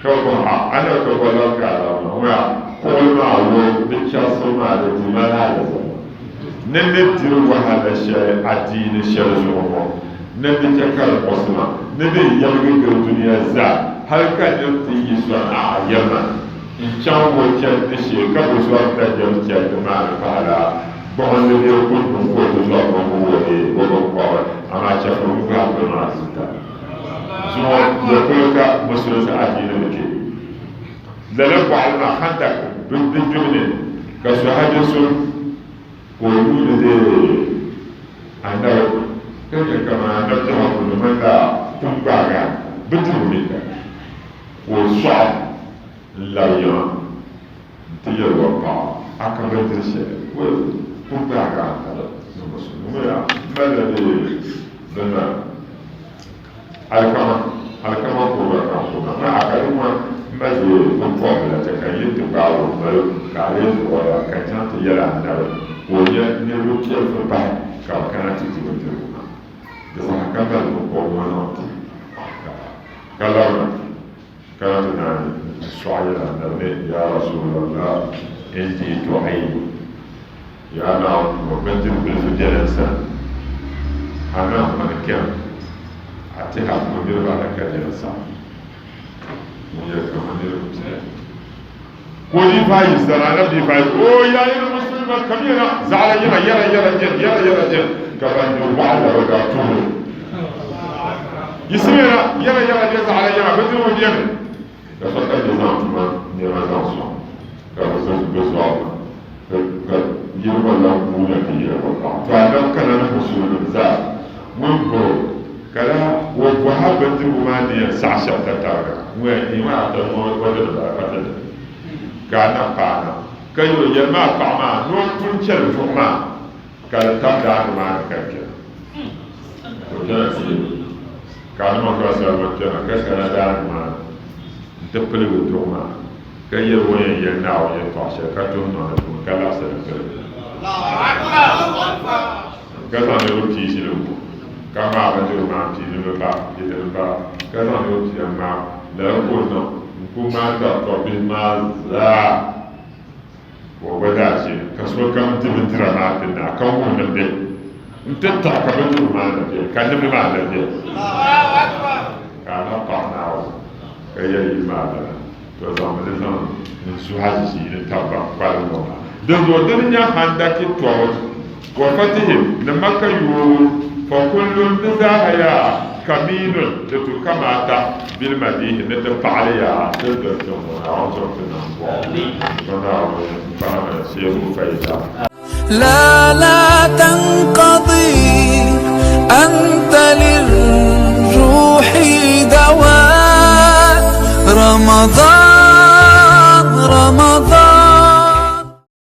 ka bɔh a, A ni ka bɔ lan ka a lan maa? Ŋɔ yaa, kuɣili maa wo di chɛrisibu maa di di mali alizama. Ni ni diri wahala shɛli adiini shɛli zuɣu ŋɔ, ni di chɛ ka di muɣisi ma, ni di yɛligi gili dunia zaa, hal ka nir ti yi sɔni a ayama n-chaŋ o chandi shee ka bi zɔri dabiɛm chandi maa ni pahila gbuɣinli bee kunduŋ ka o ti zɔri bɛ o biŋkɔbiri, amaa chɛfuri gbahi bɛ maa zuta. Zuŋɔ ya polo ka musulinsi adiini ni kpe. Lala bɔɣili maa Khandak di gbibu ni ka sahabi so ka o yuuni deei Anabi ka nyɛ kaman Anabi tɛha puuni ŋmanila kum gbaagi a bindirigu mi ka o sɔɣi n-labi yiŋa nti yɛli o paɣa a ka bindiri shɛli ka o kum gbaagi a ni musulimi ŋɔ yaa m-malila deei bini maa. Alikama, alikama kuriga ka n kuma ŋa a ka di ŋma m ma ʒe pumpɔɣibila chɛ ka n yi ti gbaag o mali ka a lee zuɣu ya ka n chaŋ ti yɛli anabi ka o nya niriba piɛlifu pahi ka bɛ kana ti di bindirigu maa. Di saha ka mali pumpɔɣu ŋɔ zaŋ ti ka labina ka na ti naai n-sɔɣi yɛli anabi ni, Yaa Rasulallah, indi tuɣayim. Yaa Naawuni tumo, bindiri bilifu bela n sani, a naan mani kpɛm, a tɛha puuni niriba ata ka di yɛn saɣim. Ŋun yɛli kaman niriba pia. Ka o dii paai yi sani, anabi dii paai, O yaa yɛli musulima, kamiya na, zaɣila yiŋa, yɛra yɛra jɛm, yɛra yɛra jɛm, ka ban di waɣila bi daa tuhiri. Yiɣisimiya na, yɛra yɛra jɛm, zaɣila yiŋa, bindirigu beni. Ka sokam ni zaŋ tuma nɛma zaŋ sɔŋ, ka bɛ zo bɛ zuɣu maa, ka yino gba lan guuna ti yɛli o paɣa, To a nam kana ni musulinim zaa ŋun bɔr o, ka daa o bɔhi a bindirigu maa ni yɛn saɣi shɛm tatariga, ŋun yɛn iin maa a tali ŋɔ o dini bala ka ti di, ka a nam paai na. Ka yɛl o, Yɛlimi a paɣ maa ni o pun chɛli duɣu maa ka di tam daaŋa maa ni ka kpɛna. Ka o kpɛna ti yɛl o. Ka a niŋ ka salima kpɛma ka kana daangi maa ni nti piligi duɣu maa, ka yɛli o ni yɛn yɛli Naawuni yɛtɔɣ shɛli ka tuhi niŋ di puuni ka labisi li piligi. Ka zaŋ niriba pia ʒili ŋ-ŋɔ, ka ŋmaai bindirigu maa m-pii ni bɛ ba bɛ dini m-bala, ka zaŋ niriba pia ŋmaai lala ka o niŋ n-ku ŋmaai tab tɔbbihi maa zaa. Ka o gba daa ʒini ka sokam di bindira maa ti naai, ka wuhi ni bɛ n-ti taɣi ka bindirigu maa na beni, ka nimdi maa na beni. Ka a na paɣi Naawuni ka yɛli yili maa lana, to zaŋmi li zaŋ n-suhi a ʒiʒiini tab ban kpalim ŋɔ maa. Dinzuɣu di ni nya Handaki tɔbu, wa fatihim, ni Makka yoobu, fa kullun, di zaaha yaa, kamiinun, di tu kamaata, bil madihi, ni ti paɣili yaa din doli tiŋ ŋɔ, Naawuni zaŋ ti niŋ bɔɣu, to Naawuni m-pahimi Shehu Faida. La la tanqadi anta lil.